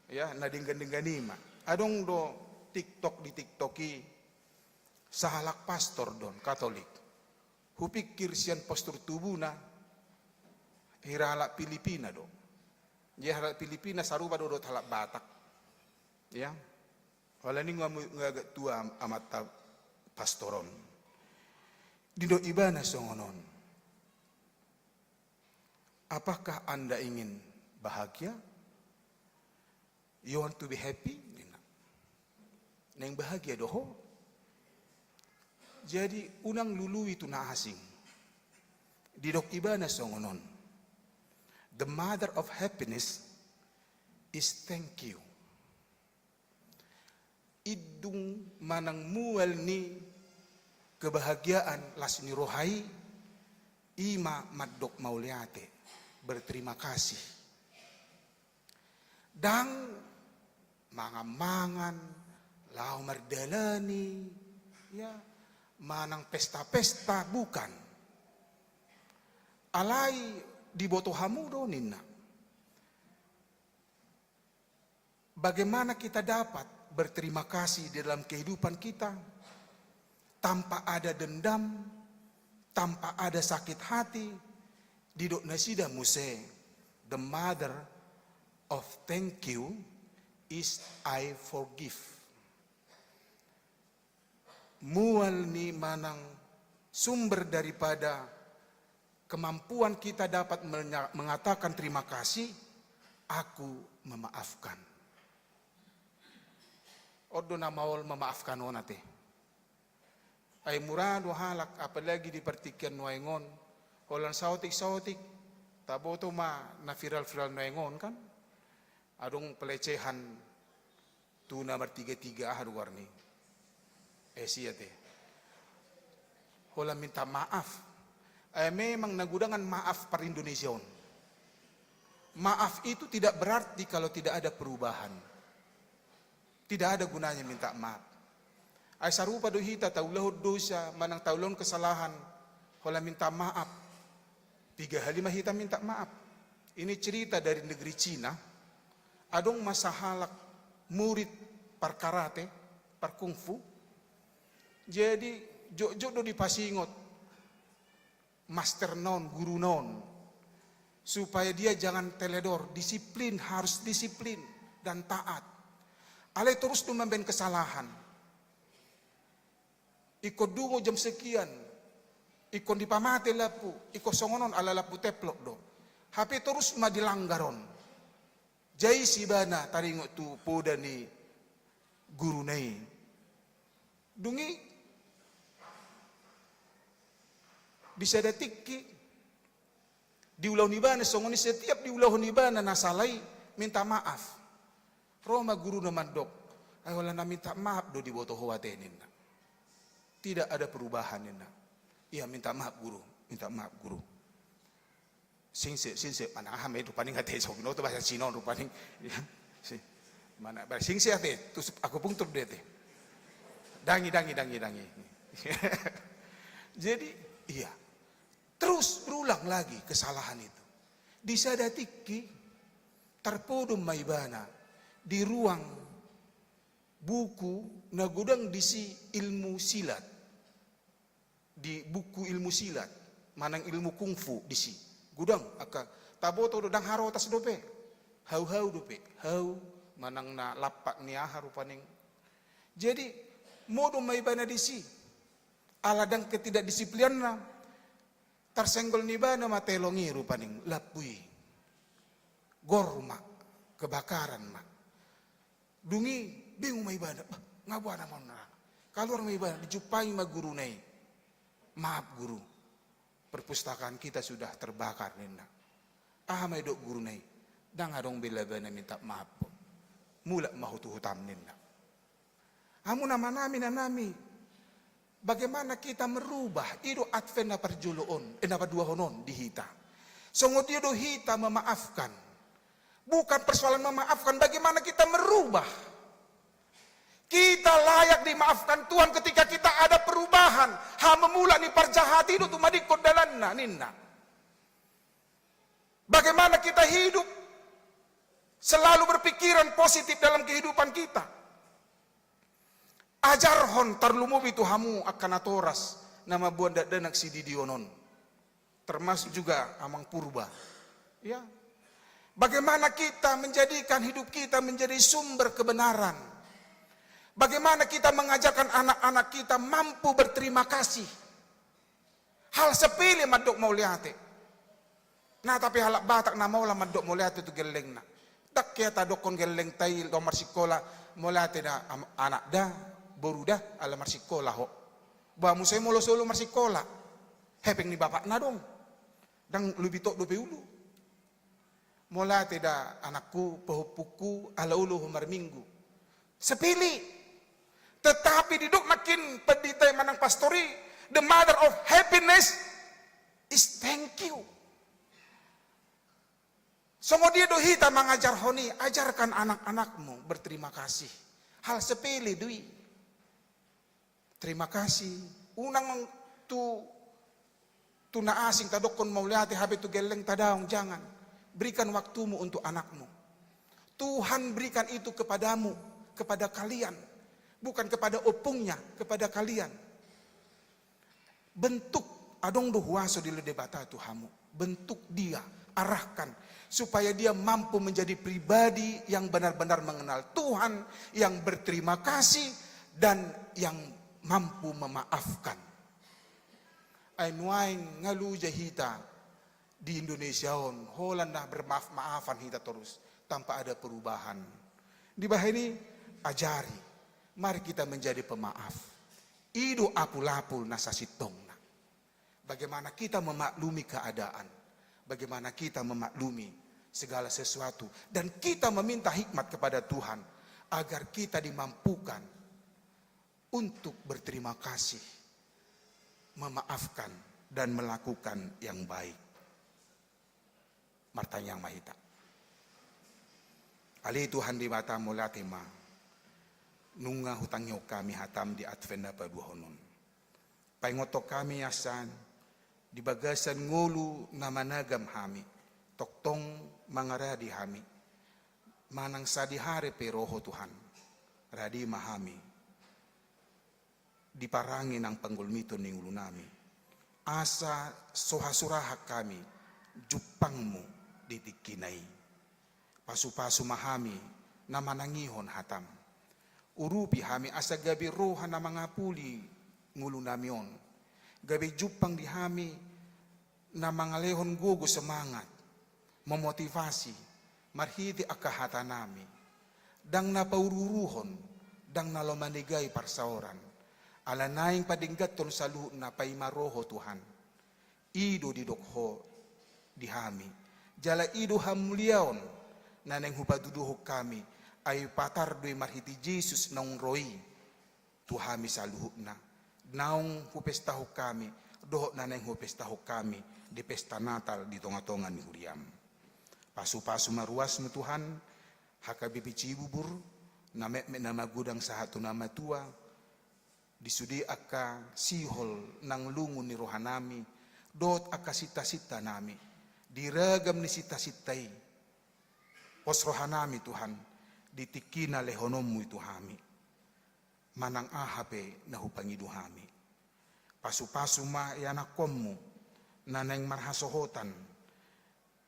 Ya, na denggan-denggan i ma. Adong do TikTok, di TikTok i sahalak pastor do on, Katolik. Hupikir sian postur tubuna, hira halak Filipina do. Jadi halak Filipina sarupa do dohot halak Batak. Ya. Alani nga mu-, nga agak tua am-, amanta pastor on. Didok ibana songon on. Apakah Anda ingin bahagia? You want to be happy? Ninna. Naeng bahagia do ho? Jadi, unang lului tu na asing. Didok ibana songon on, "The mother of happiness is thank you." Indung manang mual ni kebahagiaan, las ni roha i, i ma mandok mauliate, berterima kasih. Ndang mangan-mangan, laho mardalani, ya, manang pesta-pesta, bukan. Alai diboto hamu do ninna. Bagaimana kita dapat berterima kasih di dalam kehidupan kita tanpa ada dendam, tanpa ada sakit hati? Didok nasida muse, "The mother of thank you is I forgive." Mual ni manang sumber daripada kemampuan kita dapat menya-, mengatakan terima kasih, "Aku memaafkan." On do na maol memaafkan on ate. Ai mura do halak, apalagi di partingkian nuaeng on, holan saotik-saotik, taboto ma na viral-viral nuaeng on kan? Adong pelecehan tu na martiga-tiga, aha do goarna i? Eh, sia te. Holan minta maaf. Eh, memang na godangan maaf par Indonesia on. Maaf itu tidak berarti kalau tidak ada perubahan. Tidak ada gunanya minta maaf. Ai sarupa do hita taulahon dosa, manang taulahon kesalahan, holan minta maaf. Tiga hali ma hita minta maaf. Ini cerita dari negeri Cina. Adong ma sahalak murid par karate, par kungfu. Jadi, jotjot do dipasingot master na on, guru na on, supaya dia jangan teledor, disiplin, harus disiplin dan taat. Alai torus do mambaen kesalahan. Ingkon dungo jam sekian, ingkon dipamate lampu, ingkon songon on, ala lampu teplok do. Hape torus ma dilanggar on. Jais ibana taringot tu poda ni guruna i. Dung i di sada tingki diulahon ibana songon i, setiap diulahon ibana na sala i minta maaf. Ro ma guruna mandok, "Ai holan na minta maaf do diboto ho ate," ninna. "Tidak ada perubahan," ninna. "Iya, minta maaf guru, minta maaf guru." "Singse, singse," mana aha ma i rupani ate, so binoto bahasa Cina on rupani. Mana, "Singse ate, tusuk akupunktur do ate." "Dangi, dangi, dangi, dangi." Jadi, iya. Terus berulang lagi kesalahan itu. Di sada tingki tarpodom ma ibana di ruang buku na godang disi ilmu silat. Di buku ilmu silat, manang ilmu kungfu disi. Godang angka, taboto do, ndang harotas dope. Hau-hau dope. Hau, manang na lampak ni aha rupani. Jadi, modom ma ibana disi. Ala ndang ketidakdisiplinanna, tarsenggol ni ibana ma telong i rupani, lampu i. Gor ma, kebakaran ma. Dung i bingung ma ibana, "Bah, nga boha nama on?" Kaluar ma ibana, dijumpai ma guruna i. "Maaf guru, perpustakaan kita sudah terbakar," ninna. Aha ma didok guruna i? "Ndang adong be labana minta maaf, bo. Mulak ma ho tu hutam," ninna. Hamu amanami, inanami, bagaimana kita merubah? I do Advent na parjolo on, eh, na paduahon on di hita. Songon dia do hita memaafkan? Bukan persoalan memaafkan, bagaimana kita merubah? Kita layak dimaafkan Tuhan ketika kita ada perubahan. Hamemula ni parjahat i do tumadingkon dalanna, ninna. Bagaimana kita hidup selalu berpikiran positif dalam kehidupan kita? Ajarhon tarlumobi tu hamu angka natoras na mamboan dakdanak sididion on, termasuk juga Amang Purba. Ya. Bagaimana kita menjadikan hidup kita menjadi sumber kebenaran? Bagaimana kita mengajarkan anak-anak kita mampu berterima kasih? Hal sepele mandok mauliate. Nah, tapi halak Batak na maol mandok mauliate tu gellengna. Ndang hea tadokkon gellengta i laho marsikola, "Mauliate da, am-, anak da, boru da, ala marsikola ho." Ba muse molo so olo marsikola, hepeng ni bapakna adong. Ndang lobi tok dope ulu. Mauliate da anakku, pahompungku, ala olo ho marminggu. Sepele. Tetapi didok nangkin pandita i manang pastor i, the mother of happiness is thank you. Songon dia do hita mangajarhon i, ajarkan anak-anakmu berterima kasih. Hal sepele do i. Terima kasih. Unang tu, tu na asing tadokkon mauliate, hape tu gelleng tadaong, jangan. Berikan waktumu untuk anakmu. Tuhan berikan itu kepadamu, kepada kalian. Bukan kepada ompungnya, kepada kalian. Bentuk, adong do huaso di Debata tu hamu. Bentuk dia, arahkan, supaya dia mampu menjadi pribadi yang benar-benar mengenal Tuhan, yang berterima kasih, dan yang mampu memaafkan. Ai nuaeng nga loja hita di Indonesia on, holan na bermaaf-maafan hita terus, tanpa ada perubahan. Dibahen i, ajari, mari kita menjadi pemaaf. I do apul-apul na sasintongna. Bagaimana kita memaklumi keadaan, bagaimana kita memaklumi segala sesuatu, dan kita meminta hikmat kepada Tuhan agar kita dimampukan untuk berterima kasih, memaafkan, dan melakukan yang baik. Martangiang ma hita. Ale Tuhan Debata, mauliate ma, nunga hutangihon hami hataM di Advent na paduahon on. Paingothon hami asa di bagasan ngolu na managam hami, tongtong mangaradi hami, manang sadihari pe ro Ho Tuhan, radi ma hami diparange nang panggolmiton ni ngolunami, asa so hasurahan hami jumpangMu di tingkina i. Pasu-pasu ma hami na manangihon hataM. Urupi hami asa gabe roha na mangapuli ngolunami on, gabe jumpang di hami na mangalehon gogo, semangat, memotivasi marhite angka hatanami. Ndang na pauruuruhon, ndang na laho manegai parsaoran. Ala naeng padengganhon saluhutna paima ro Ho Tuhan. I do didok Ho di hami, jala i do hamuliaon na naeng hupatuduhon hami, ai patar do i marhite Jesus naung ro i tu hami saluhutna, naung hupestahon hami, dohot na naeng hupestahon hami di pesta Natal di tonga-tonga ni huriaM. Pasu-pasu ma ruasMu Tuhan, H K B P Cibubur, na metmet na magodang sahat tu na matua, di sude angka sihol nang lungun ni rohanami, dohot angka sinta-sintanami, di ragam ni sinta-sinta i, pos rohanami Tuhan, di tingki na lehononMu i tu hami. Manang aha pe na hupangido hami. Pasu-pasu ma ianakhonMu, na naeng marhasohotan,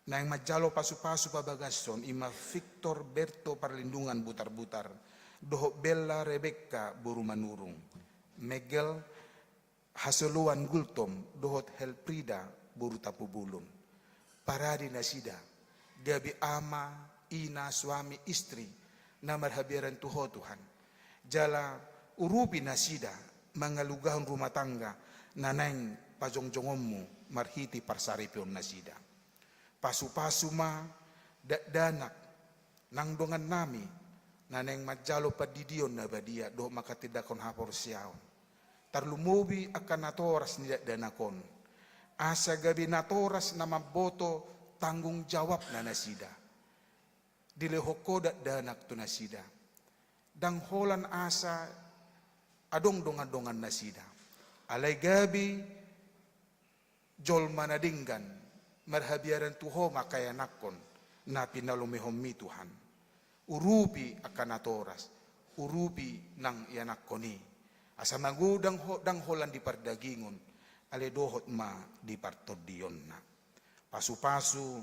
naeng manjalo pasu-pasu pabagashon, i ma Victor Berto Parlindungan Butarbutar, dohot Bella Rebecca boru Manurung, Megel Hasoloan Gultom, dohot Helprida boru Tampubolon. Parade nasida, gabe ama, ina, suami, istri, na marhabiaran tu Ho Tuhan. Jala urupi nasida, mangalugahon rumah tangga, na naeng pajongjongonMu, marhite parsaripeon nasida. Pasu-pasu ma dakdanak nang dongannami, na naeng manjalo pandidion na badia, dohot mangkatindangkon haporseaon. Tarlumobi angka natoras ni dakdanak on. Asa gabe natoras na mamboto tanggung jawabna nasida. Dilehon Ho dakdanak tu nasida. Ndang holan asa adong dongan-dongan nasida. Alai gabe jolma na denggan, marhabiaran tu Ho ma angka ianakhon, na pinalumehonMi Tuhan. Urupi angka natoras, urupi nang ianakhon i. Asa magodang ho-, ndang holan di pardagingon, alai dohot ma di partondionna. Pasu-pasu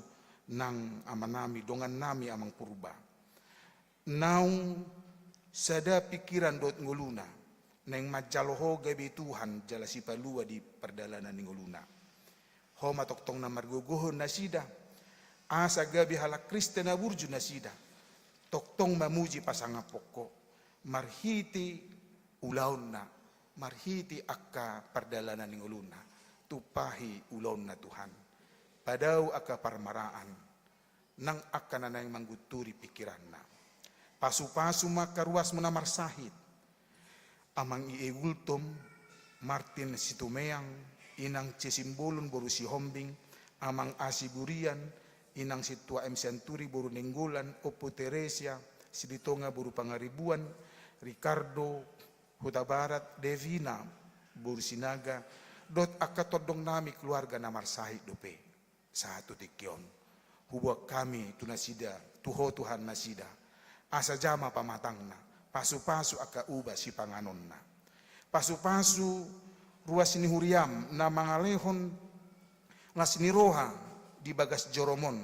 nang amanami, dongannami Amang Purba. Naung sada pikiran dohot ngoluna, naeng manjalo Ho gabe Tuhan jala sipalua di pardalanan ni ngoluna. Ho ma tongtong na margogohon nasida, asa gabe halak Kristen na burju nasida, tongtong mamuji pasangaphon Ho, marhite ulaonna, marhite angka pardalanan ni ngoluna, tumpahi ulaonna Tuhan. Padao angka parmaraan, nang angka na naeng manggunturi pingkiranna. Pasupasu ma angka ruasmu na marsahit. Amang I E Gultom, Martin Situmeang, Inang C Simbolon boru Sihombing, Amang A Siburian, Inang Sintua M Sianturi boru Nainggolan, Ompu Teresia Silitonga boru Pangaribuan, Ricardo Hutabarat, Devina boru Sinaga, dohot angka tondong nami keluarga na marsahit dope. Sahat tu tingki on, huboan hami tu nasida, tu Ho Tuhan nasida, asa jama pamatangna, pasupasu angka uba sipanganonna. Pasupasu ruas ni huriam na mangalehon las ni roha di bagas jorom on,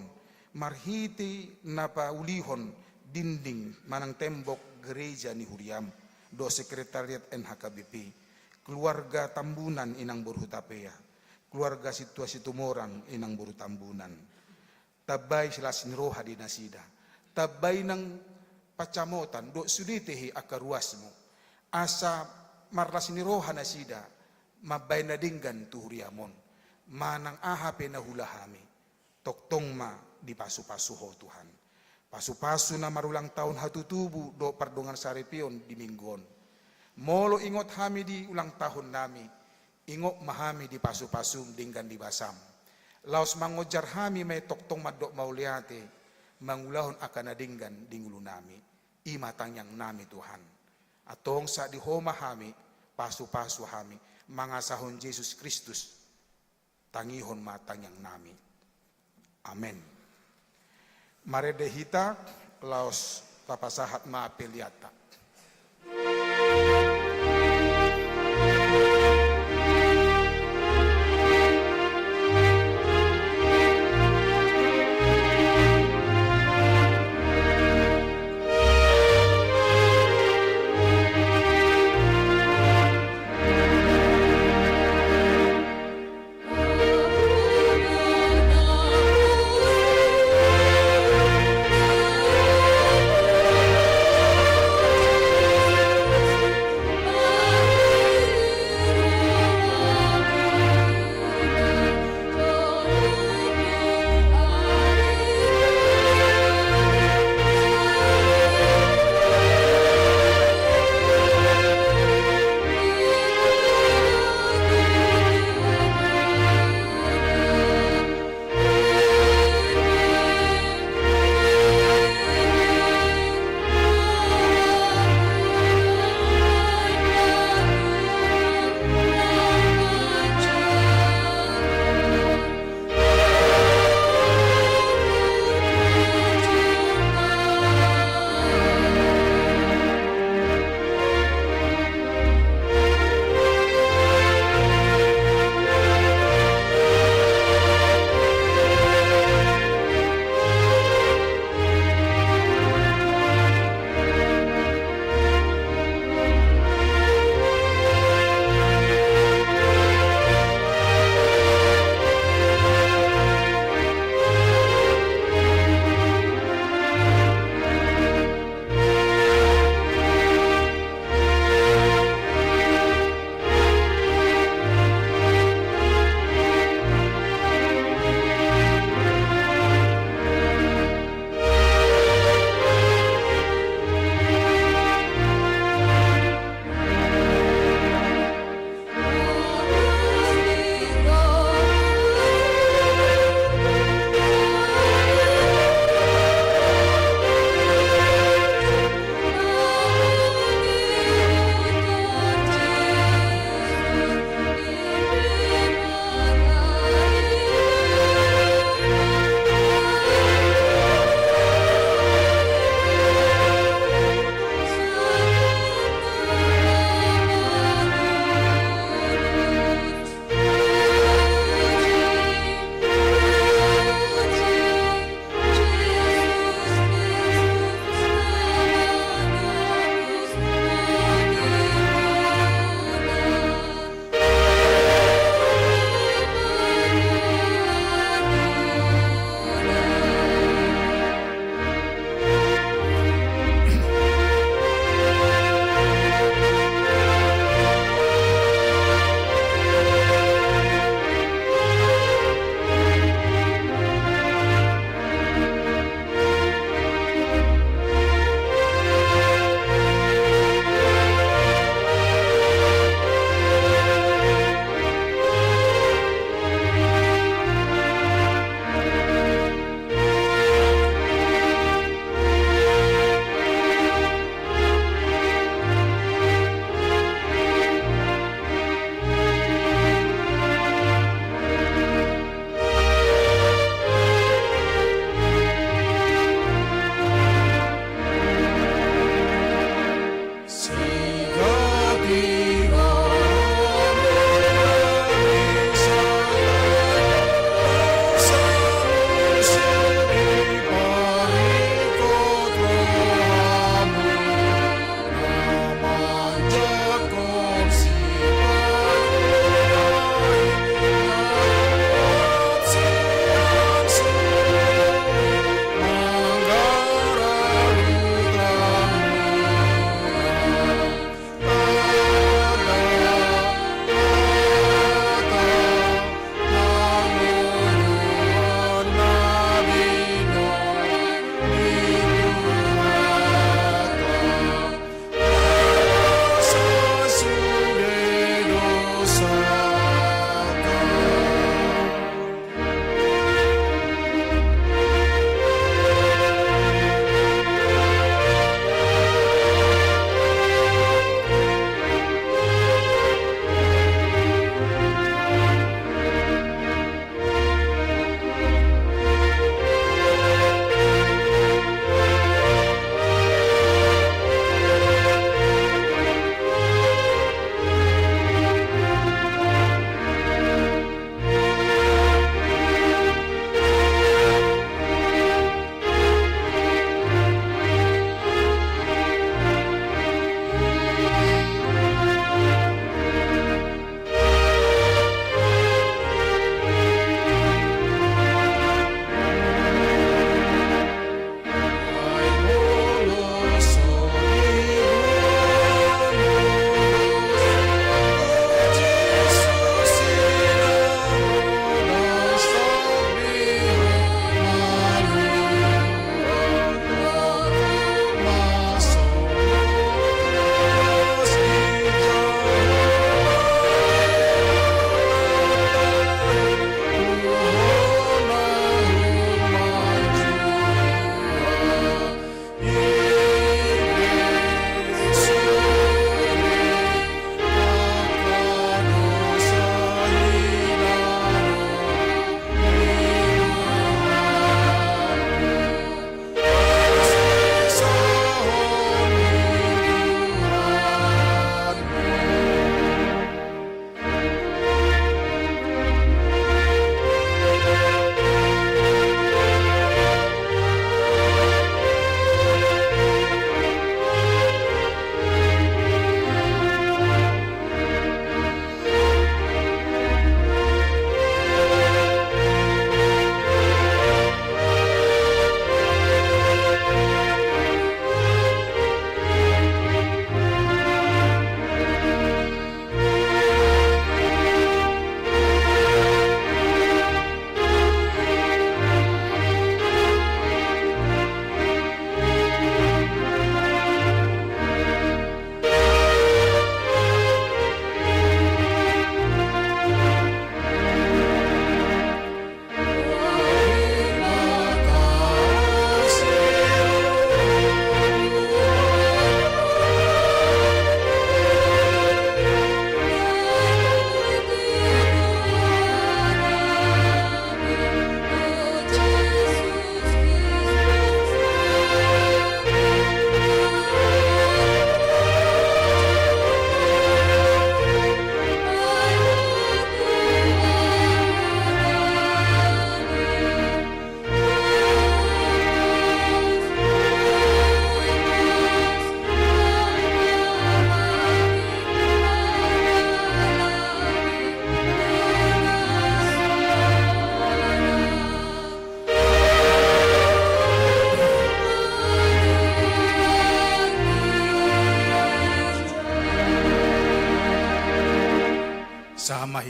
marhite na paulihon dinding manang tembok gereja ni huriam, dohot sekretariat N H K B P, keluarga Tambunan Inang boru Hutapea, keluarga Sintua Situmorang Inang boru Tambunan. Tambai las ni roha di nasida. Tambai nang pansamotan dohot sude tahe angka ruasmu, asa marlas ni roha nasida mambahen na denggan tu huriam on. Manang aha pe na huula hami, tongtong ma dipasupasu Ho Tuhan. Pasupasu na marulang taon hatutubu dohot pardongan saripeon di Minggu on. Molo ingot hami di ulang tahun nami, ingot ma hami di pasupasum denggan di basam. Laos mangonjar hami ma i tongtong mandok mauliate, mangulahon angka na denggan di ngolu nami. I ma tangiang nami Tuhan. Antong sahat di Ho ma hami, pasupasu hami, mangasahon Jesus Kristus. Tangihon ma tangiang nami. Amen. Marende hita, laos tapasahat ma apelianta.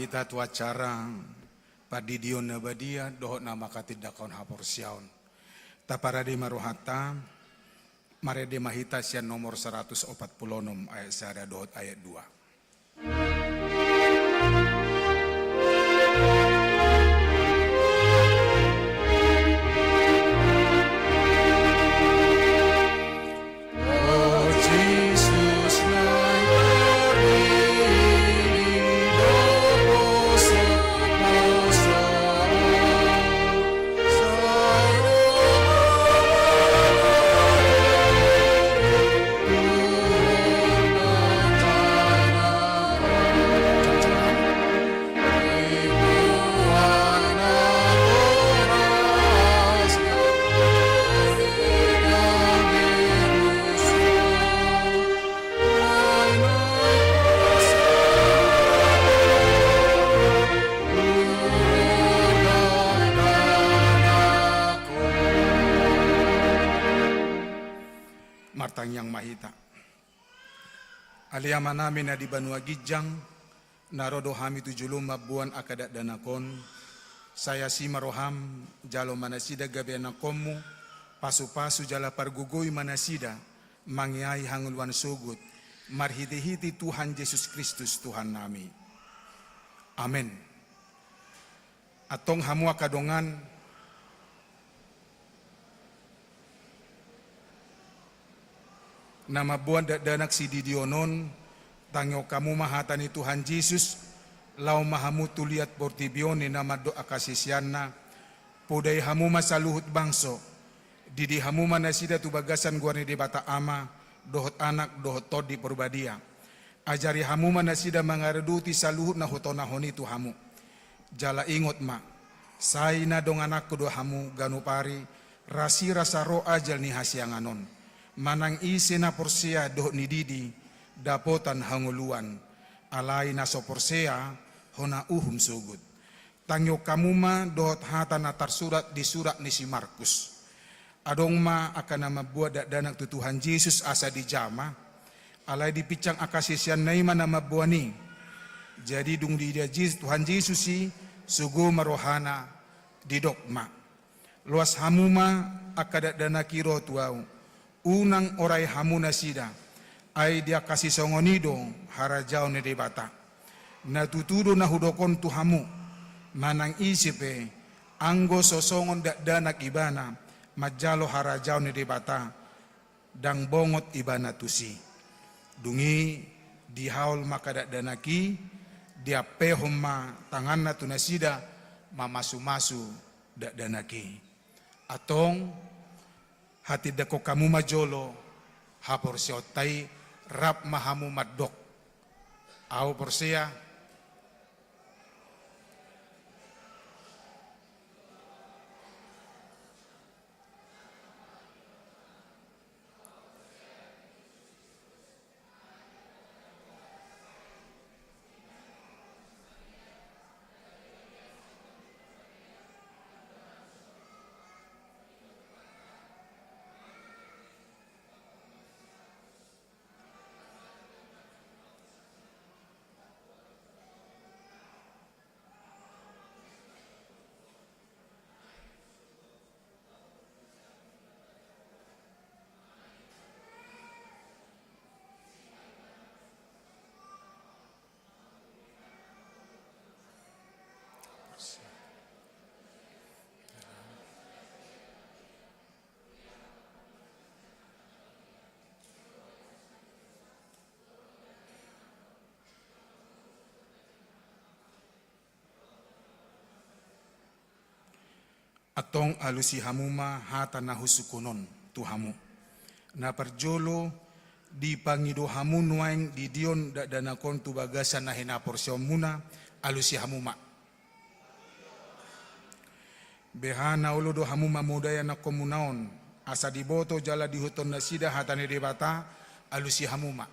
Hita tu acara pandidion na badia dohot na mangkatindangkon haporseaon. Taparade ma rohanta, marende ma hita sian nomor saratus opat pulu onom ayat sada dohot ayat dua. Martangiang ma hita. Ale Amanami na di banua ginjang, na ro do hami tu jolom mamboan angka dakdanak on, sai asi ma roham, jalo ma nasida gabe anakkonmu, pasupasu jala pargogoi ma nasida, mangeahi hangoluan sogot, marhitehite Tuhan Jesus Kristus Tuhannami. Amen. Antong hamu angka dongan, na mamboan dakdanak sididion on, tangihon hamu ma hata ni Tuhan Jesus, laho ma hamu tu liat portibi on, ninna mandok angka siseanna, podai hamu ma saluhut bangso, didi hamu ma nasida tu bagasan goar ni Debata Ama, dohot Anak, dohot Tondi Porbadia. Ajari hamu ma nasida mangaradoti saluhut na hutonahon i tu hamu. Jala ingot ma, sai na dongananku do hamu ganup ari, rasirasa ro ajal ni hasiangan on. Manang ise na porsea dohot nididi, dapotan hangoluan. Alai na so porsea, hona uhum sogot. Tangihon hamu ma dohot hata na tarsurat di surat ni si Markus. Adong ma angka na mamboan dakdanak tu Tuhan Jesus asa dijama, alai dipinsang angka siseanna i ma na mamboan i. Jadi dung diida Jesus, Tuhan Jesus i, sogo ma rohana, didok ma: Loas hamu ma, angka dakdanak i ro tu Ahu. Unang orai hamu nasida, ai di angka sisongon i do harajaon ni Debata. Na tutu do na hudok on tu hamu, manang ise pe, anggo so songon dakdanak ibana manjalo harajaon ni Debata, ndang bongot ibana tusi. Dung i dihaol ma angka dakdanak i, diampehon ma tanganna tu nasida, mamasumasu dakdanak i. Antong, hatindangkon hamu ma jolo haporseaonta i, rap ma hamu mandok: Ahu porsea. Antong alusi hamu ma hata na husungkun on tu hamu. Na parjolo, dipangido hamu nuaeng didion dakdanak on tu bagasan na hinaporseaonmuna, alusi hamu ma. Beha na olo do hamu mamodai anakkonmuna on, asa diboto jala diihuthon nasida hata ni Debata, alusi hamu ma.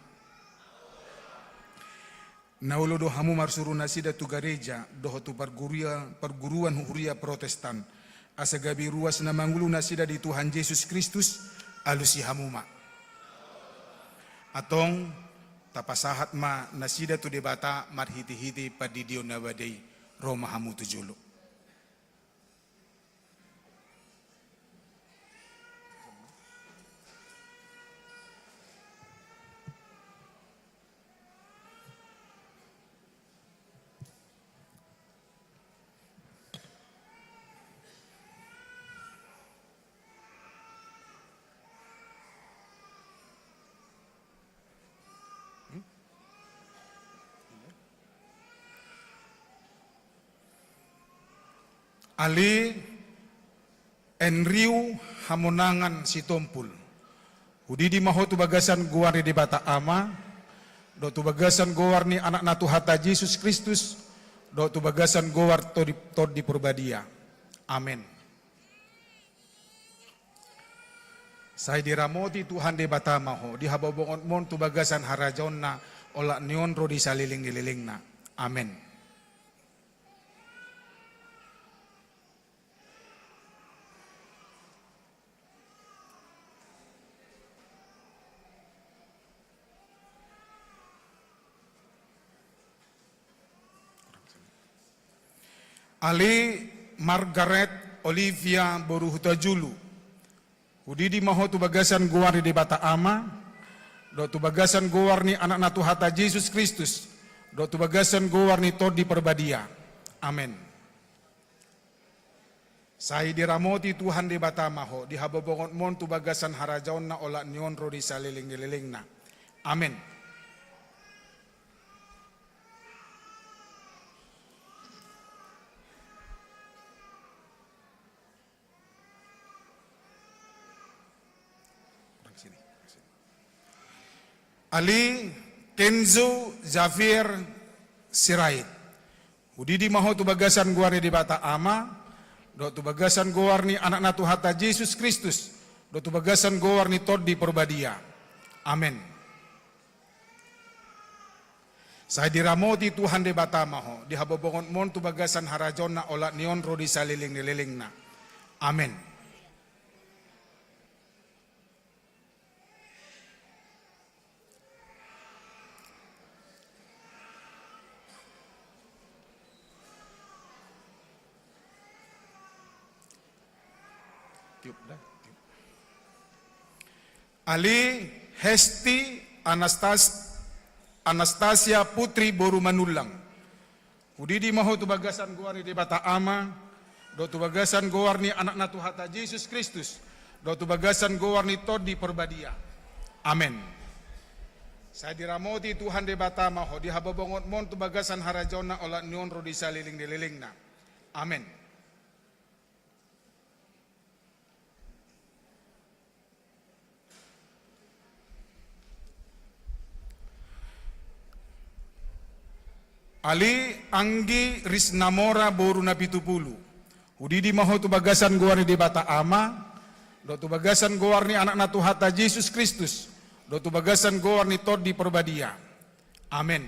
Na olo do hamu marsuru nasida tu gareja, dohot tu parguria-, parguruan huria Protestan, asa gabe ruas na mangolu nasida di Tuhan Jesus Kristus, alusi hamu ma. Antong, Tapasahat ma nasida tu Debata marhitehite pandidion na badia i. Ro ma hamu tu jolo. Ale Enriu Hamonangan Sitompul. Hudidi ma ho tu bagasan goar ni Debata Ama, dohot tu bagasan goar ni Anakna Tuhanta Jesus Kristus, dohot tu bagasan goar Tondi, Tondi Parbadia. Amen. Sai diramoti Tuhan Debata ma ho di habobongonmon tu bagasan harajaonna, olat ni on ro di saleleng ni lelengna. Amen. Ale Margaret Olivia boru Hutajulu. Hudidi ma ho tu bagasan goar ni Debata Ama, dohot tu bagasan goar ni Anakna Tuhanta Jesus Kristus, dohot tu bagasan goar ni Tondi Parbadia. Amen. Sai diramoti Tuhan Debata ma ho di habobongonmon tu bagasan harajaonna, olat ni on ro di saleleng ni lelengna. Amen. Ale Kenzo Javier Sirait. Hudidi ma ho tu bagasan goar ni Debata Ama, dohot tu bagasan goar ni Anakna Tuhanta Jesus Kristus, dohot tu bagasan goar ni Tondi Parbadia. Amen. Sai diramoti Tuhan Debata ma ho di habobongonmon tu bagasan harajaonna, olat ni on ro di saleleng ni lelengna. Amen. Tiup da, tiup. Ale Hesti Anastas-, Anastasia Putri boru Manullang. Hudidi ma ho tu bagasan goar ni Debata Ama, dohot tu bagasan goar ni Anakna Tuhanta Jesus Kristus, dohot tu bagasan goar ni Tondi Parbadia. Amen. Sai diramoti Tuhan Debata ma ho di habobongonmon tu bagasan harajaonna, olat ni on ro di saleleng ni lelengna. Amen. Ale Anggi Risnamora boru Napitupulu. Hudidi ma ho tu bagasan goar ni Debata Ama, dohot tu bagasan goar ni Anakna Tuhanta Jesus Kristus, dohot tu bagasan goar ni Tondi Parbadia. Amen.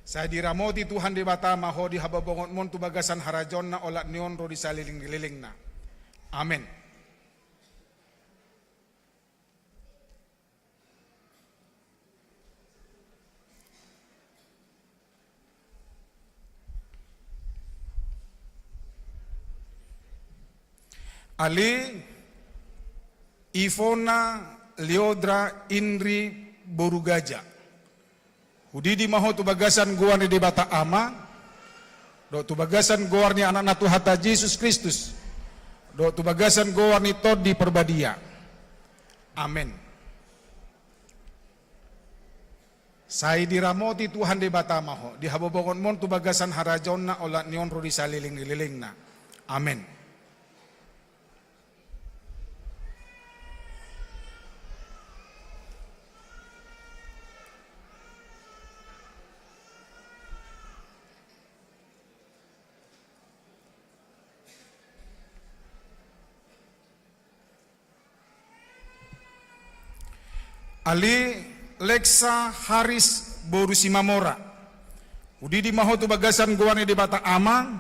Sai diramoti Tuhan Debata ma ho di habobongonmon tu bagasan harajaonna, olat ni on ro di saleleng ni lelengna. Amen. Ale Ivona Leodra Inri boru Gaja. Hudidi ma ho tu bagasan goar ni Debata Ama, dohot tu bagasan goar ni Anakna Tuhanta Jesus Kristus, dohot tu bagasan goar ni Tondi Parbadia. Amen. Sai diramoti Tuhan Debata ma ho di habobongonmon tu bagasan harajaonna, olat ni on ro di saleleng ni lelengna. Amen. Ale Leksa Haris boru Simamora. Hudidi ma ho tu bagasan goar ni Debata Ama,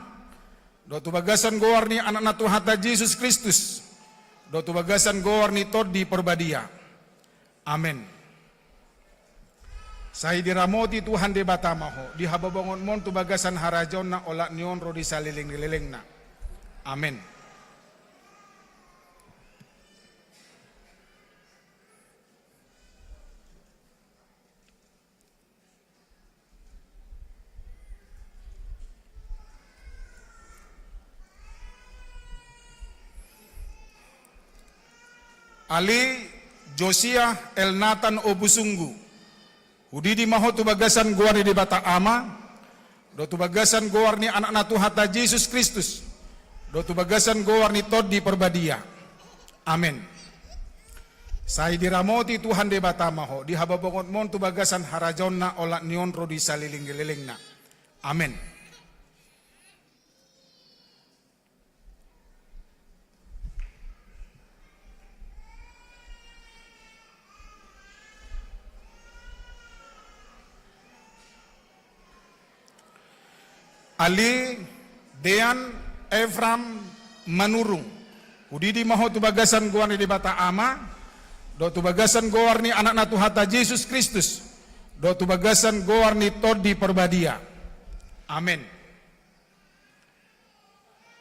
dohot tu bagasan goar ni Anakna Tuhanta Jesus Kristus, dohot tu bagasan goar ni Tondi Parbadia. Amen. Sai diramoti Tuhan Debata ma ho di habobongonmon tu bagasan harajaonna, olat ni on ro di saleleng ni lelengna. Amen. Ali Josiah Elnatan Obusunggu, hudidi ma ho tu bagasan goar ni Debata Ama, dohot tu bagasan goar ni Anakna Tuhanta Jesus Kristus, dohot tu bagasan goar ni Tondi Parbadia. Amen. Sai diramoti Tuhan Debata ma ho di habobongonmon tu bagasan harajaonna, olat ni on ro di saleleng ni lelengna. Amen. Ali Dean Efram Manurung, hudidi ma ho tu bagasan goar ni Debata Ama, dohot tu bagasan goar ni Anakna Tuhanta Jesus Kristus, dohot tu bagasan goar ni Tondi Parbadia. Amen.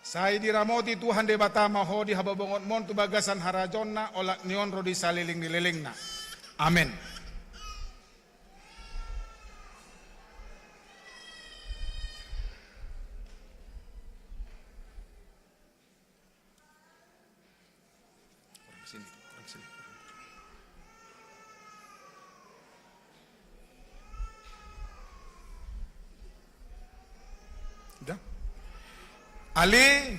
Sai diramoti Tuhan Debata ma ho di habobongonmon tu bagasan harajaonna, olat ni on ro di saleleng ni lelengna. Amen. Kurang sini, kurang sini. Udah. Ali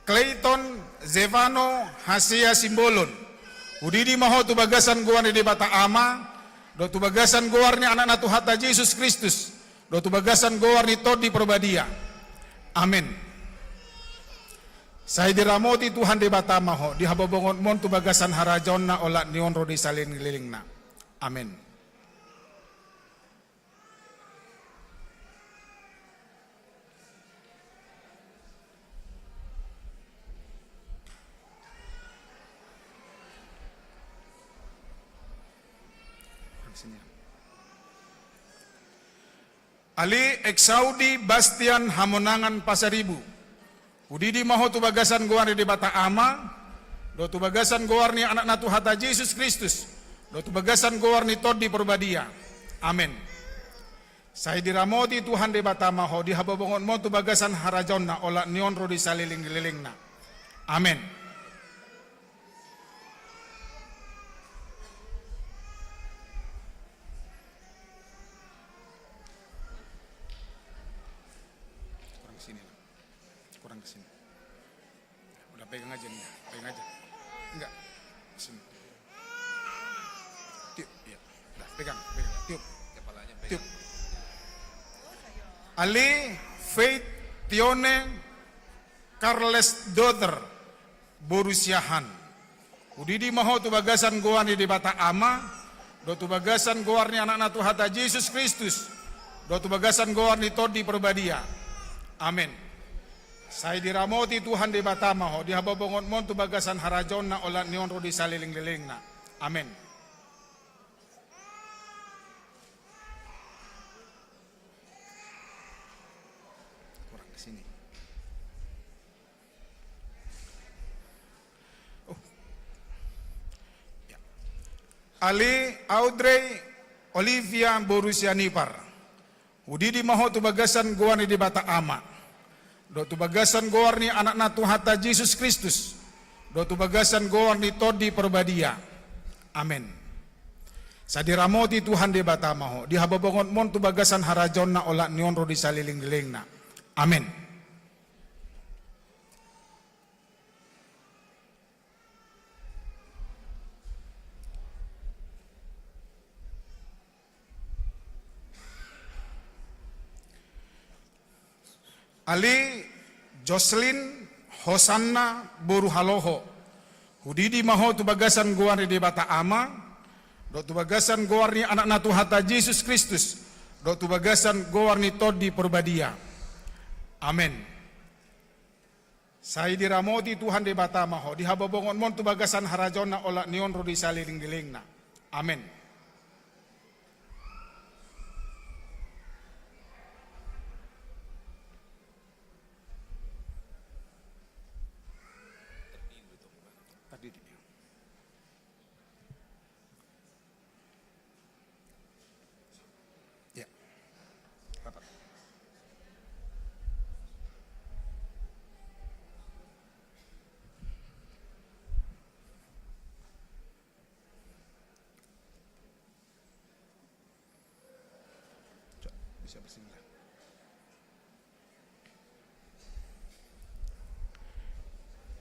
Clayton Zevano Hasea Simbolon, hudidi ma ho tu bagasan goar ni Debata Ama, dohot tu bagasan goar ni Anakna Tuhanta Jesus Kristus, dohot tu bagasan goar ni Tondi Parbadia. Amen. Sai diramoti Tuhan Debata ma ho di habobongonmon tu bagasan harajaonna, olat ni on ro di saleleng ni lelengna. Amen. Ali Eksaudi Bastian Hamonangan Pasaribu, hudidi ma ho tu bagasan goar ni Debata Ama, dohot tu bagasan goar ni Anakna Tuhanta Jesus Kristus, dohot tu bagasan goar ni Tondi Parbadia. Amen. Sai diramoti Tuhan Debata ma ho di habobongonmon tu bagasan harajaonna, olat ni on ro di saleleng ni lelengna. Amen. Kurang ke sini lah. Kurang ke sini. Udah, pegang aja nih, pegang aja. Enggak. Sini. Tiup, iya. Udah, pegang, pegang, tiup. Tiup. Ali Faith Tione Carles Daughter, boru Siahaan. Hudidi ma ho tu bagasan goar ni Debata Ama, dohot tu bagasan goar ni Anakna Tuhanta Jesus Kristus, dohot tu bagasan goar ni Tondi Parbadia. Amen. Sai diramoti Tuhan Debata ma ho di habobongonmon tu bagasan harajaonna, olat ni on ro di saleleng ni lelengna. Amen. Kurang ke sini. Oh. Ya. Ali Audrey Olivia, boru Sianipar. Hudidi ma ho tu bagasan goar ni Debata Ama, dohot tu bagasan goar ni Anakna Tuhanta Jesus Kristus, dohot tu bagasan goar ni Tondi Parbadia. Amen. Sai diramoti Tuhan Debata ma ho di habobongonmon tu bagasan harajaonna, olat ni on ro di saleleng ni lelengna. Amen. Ali Jocelyn Hosanna, boru Haloho. Hudidi ma ho tu bagasan goar ni Debata Ama, dohot tu bagasan goar ni Anakna Tuhanta Jesus Kristus, dohot tu bagasan goar ni Tondi Parbadia. Amen. Sai diramoti Tuhan Debata ma ho di habobongonmon tu bagasan harajaonna, olat ni on ro di saleleng ni lelengna. Amen.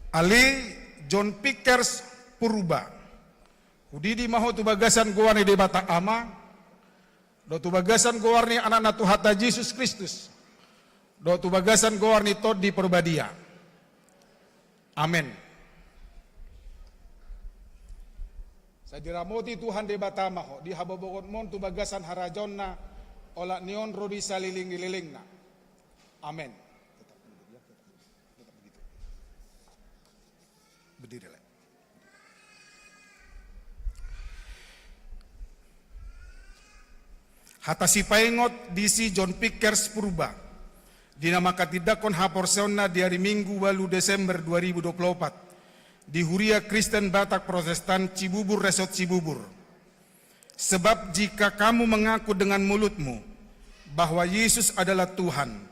Ale John Pickers Purba, hudidi ma ho tu bagasan goar ni Debata Ama, dohot tu bagasan goar ni Anakna Tuhanta Jesus Kristus, dohot tu bagasan goar ni Tondi Porbadia. Amen. Sai diramoti Tuhan Debata ma ho di haboaboaonmon tu bagasan harajaonna, olat ni on ro di saleleng ni lelengna. Amen. Berdiri, Le. Hata sipaingot di si John Pickers Purba, di na manghatindanghon haporseaonna di ari Minggu, ualu Desember dua ribu dua puluh opat, di Huria Kristen Batak Protestan Cibubur, Resort Cibubur. Sebab jika kamu mengaku dengan mulutmu bahwa Yesus adalah Tuhan,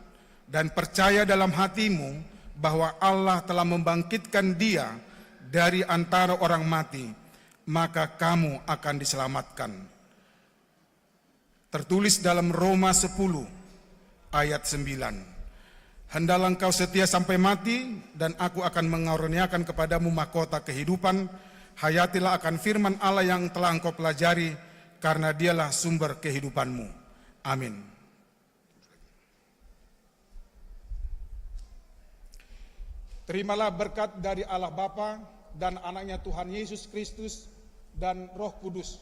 dan percaya dalam hatimu bahwa Allah telah membangkitkan Dia dari antara orang mati, maka kamu akan diselamatkan. Tertulis dalam Roma sepuluh ayat sembilan. Hendaklah engkau setia sampai mati, dan Aku akan mengaruniakan kepadamu mahkota kehidupan. Hayatilah akan firman Allah yang telah engkau pelajari, karena Dialah sumber kehidupanmu. Amin. Terimalah berkat dari Allah Bapa dan Anaknya Tuhan Yesus Kristus dan Roh Kudus.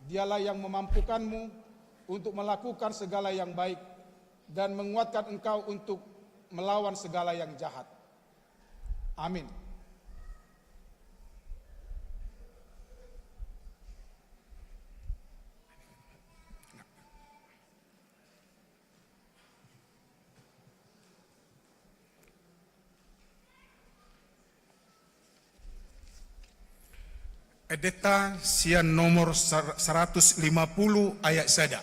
Dialah yang memampukanmu untuk melakukan segala yang baik dan menguatkan engkau untuk melawan segala yang jahat. Amin. Endenta sian nomor sar-, saratus lima puluh ayat sada.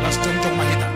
Las jongjong ma hita.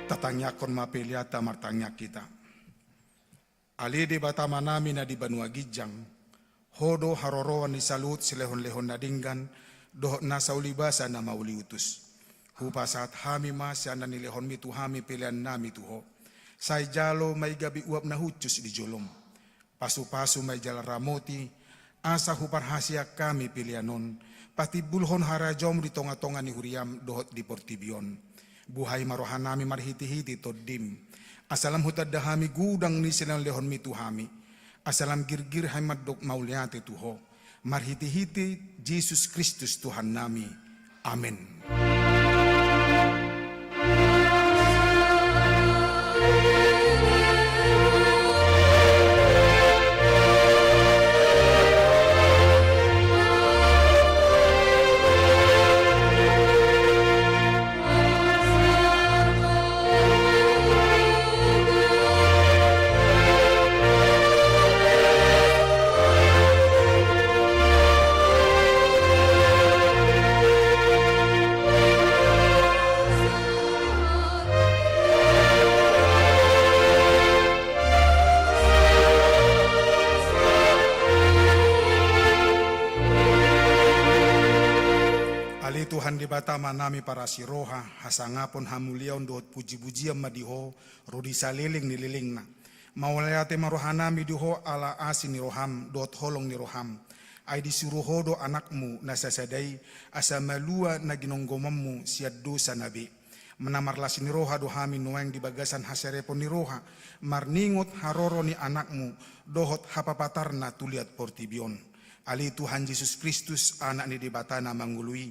Tatangiangkon ma peleanta, martangiang hita. Ale Debata Amanami na di banua ginjang, Ho do haroroan ni saluhut silehonlehon na denggan dohot nasa ulibasa na mauliutus. Hupasahat hami ma sian na nilehonmi tu hami peleannami tu Ho. Sai jalo ma i gabe uap na hushus di jolom. Pasupasu ma i jala ramoti, asa huparhaseang hami pelean on patimbulhon harajaonmu di tongatonga ni huriam dohot di portibi on. Buhai ma rohanami marhitehite Tondim, asa lam hutanda hami godang ni silehonlehonmi tu hami, asa lam girgir hami mandok mauliate tu Ho, marhitehite Jesus Kristus Tuhannami. Amen. Ale Tuhan Debata Amanami parasiroha, hasangapon, hamuliaon dohot pujipujian ma di Ho ro di saleleng ni lelengna. Mauliate ma rohanami di Ho ala asi ni roham dohot holong ni roham. Ai disuru Ho do Anakmu na sasada i, asa malua na ginonggomonmu sian dosana be. Na marlas ni roha do hami nuaeng di bagasan haserepon ni roha, marningot haroro ni Anakmu, dohot hapapatarna tu liat portibi on. Ale Tuhan Jesus Kristus, Anak ni Debata na mangolu i,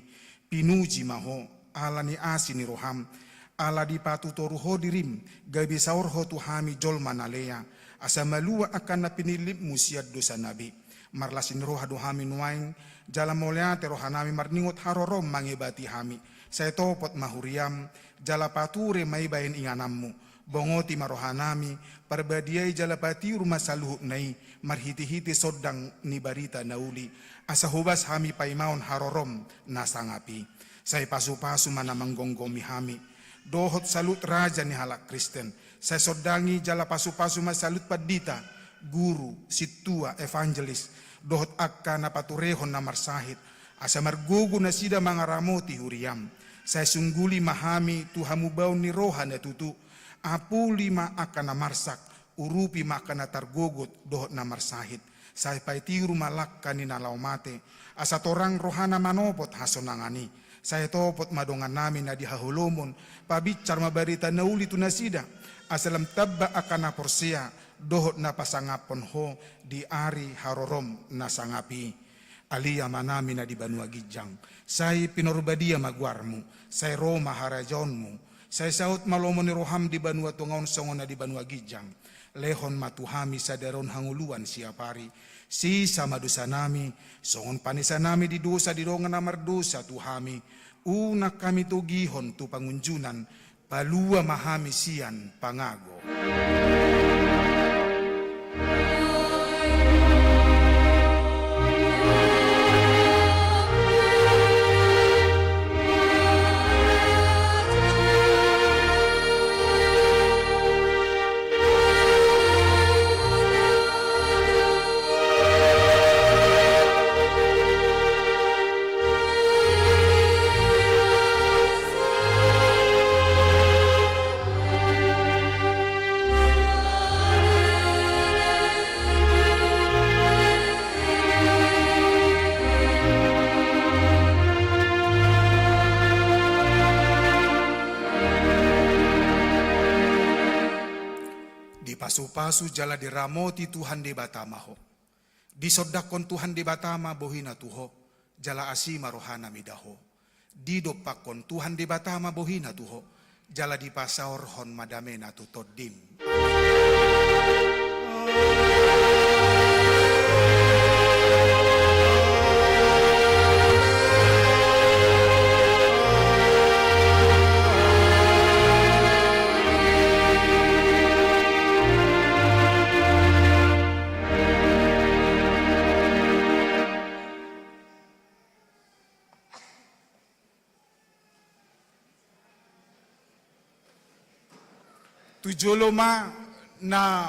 pinuji ma Ho, ala ni asi ni roham, ala dipatutoru Ho dirim, gabe saor Ho tu hami jolma na lea, asa malua angka na pinillitmu sian dosana be. Marlas ni roha do hami nuaeng, jala mauliate rohanami marningot harorom mangebati hami. Sai topot ma huriam, jala pature ma i bahen ingananmu. Bongoti ma rohanami, parbadiai jala patiur ma saluhutna i, marhitehite sondang ni barita na uli, asa hobas hami paimaon harorom na sangap i. Sai pasupasu ma na manggomgomi hami, dohot saluhut raja ni halak Kristen. Sai sondangi jala pasupasu ma saluhut pandita, guru, sintua, evangelis, dohot angka na paturehon na marsahit, asa margogo nasida mangaramoti huriam. Sai sungguli ma hami tu hamubaon ni roha na tutu, apuli ma angka na marsak, urupi ma angka na targogot dohot na marsahit. Sai patiur ma langka ni na laho mate, asa torang rohana manopot hasonangan i. Sai topot ma dongannami na di haholomon, pabinsar ma barita na uli tu nasida, asa lam tamba angka na porsea dohot na pasangaphon Ho di ari harorom na sangap i. Ale Amanami na di banua ginjang, sai pinarbadia ma goarmu, sai ro ma harajaonmu, sai saut ma lomo ni roham di banua tonga on songon na di banua ginjang. Lehon ma tu hami sadari on hangoluan siapari. Sesa ma dosanami, songon panesanami di dosa di dongan na mardosa tu hami. Unang hami togihon tu pangunjunan, palua ma hami sian pangago. Dipasupasu jala diramoti Tuhan Debata ma ho. Disondangkon Tuhan Debata ma bohina tu ho, jala asi ma rohana mida ho. Didompakkon Tuhan Debata ma bohina tu ho, jala dipasaorhon ma damena tu tondim. Tu jolo ma na,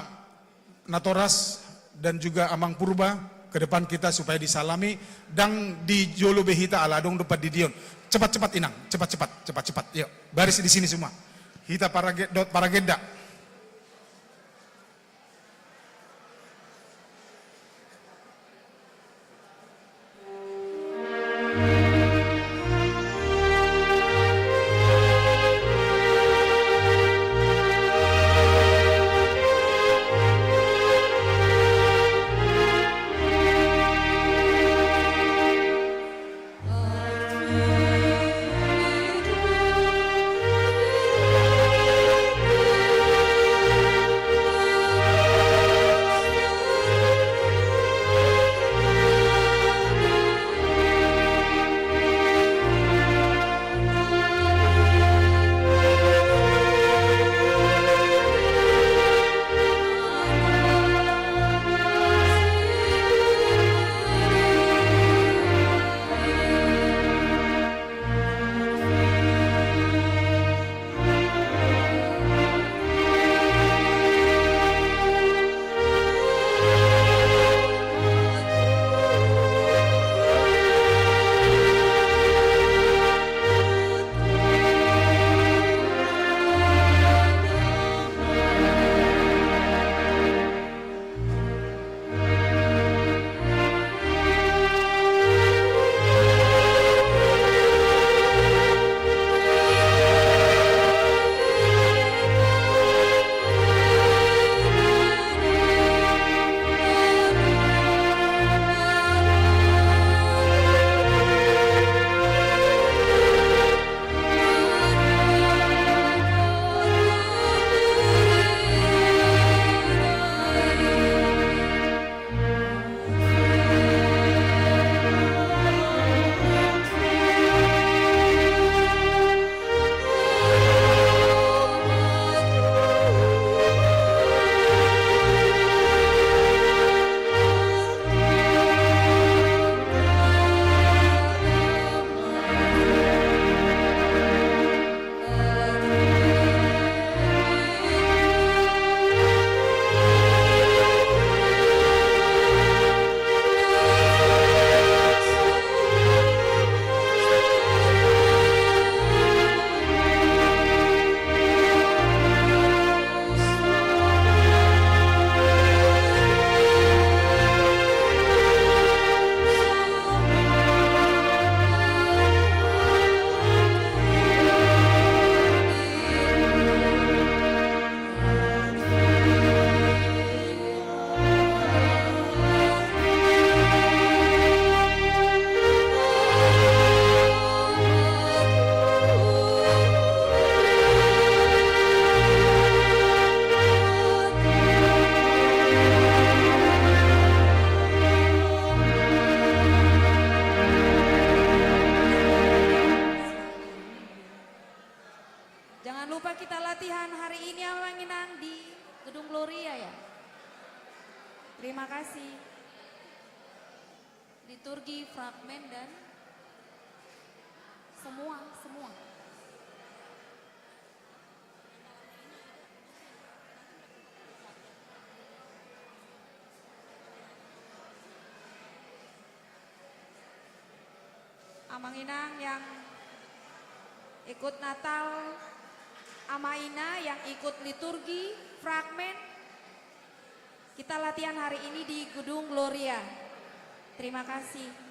natoras dan juga Amang Purba, ke depan kita supaya disalami, ndang di jolo be hita ala adong do pandidion. Cepat-cepat Inang, cepat-cepat, cepat-cepat. Yuk, baris di sini semua. Hita parage-, dot paragenda. Gloria ya. Terima kasih. Liturgi, fragmen, dan semua, semua. Amang inang yang ikut Natal, ama ina yang ikut liturgi, fragmen. Kita latihan hari ini di Gedung Gloria. Terima kasih.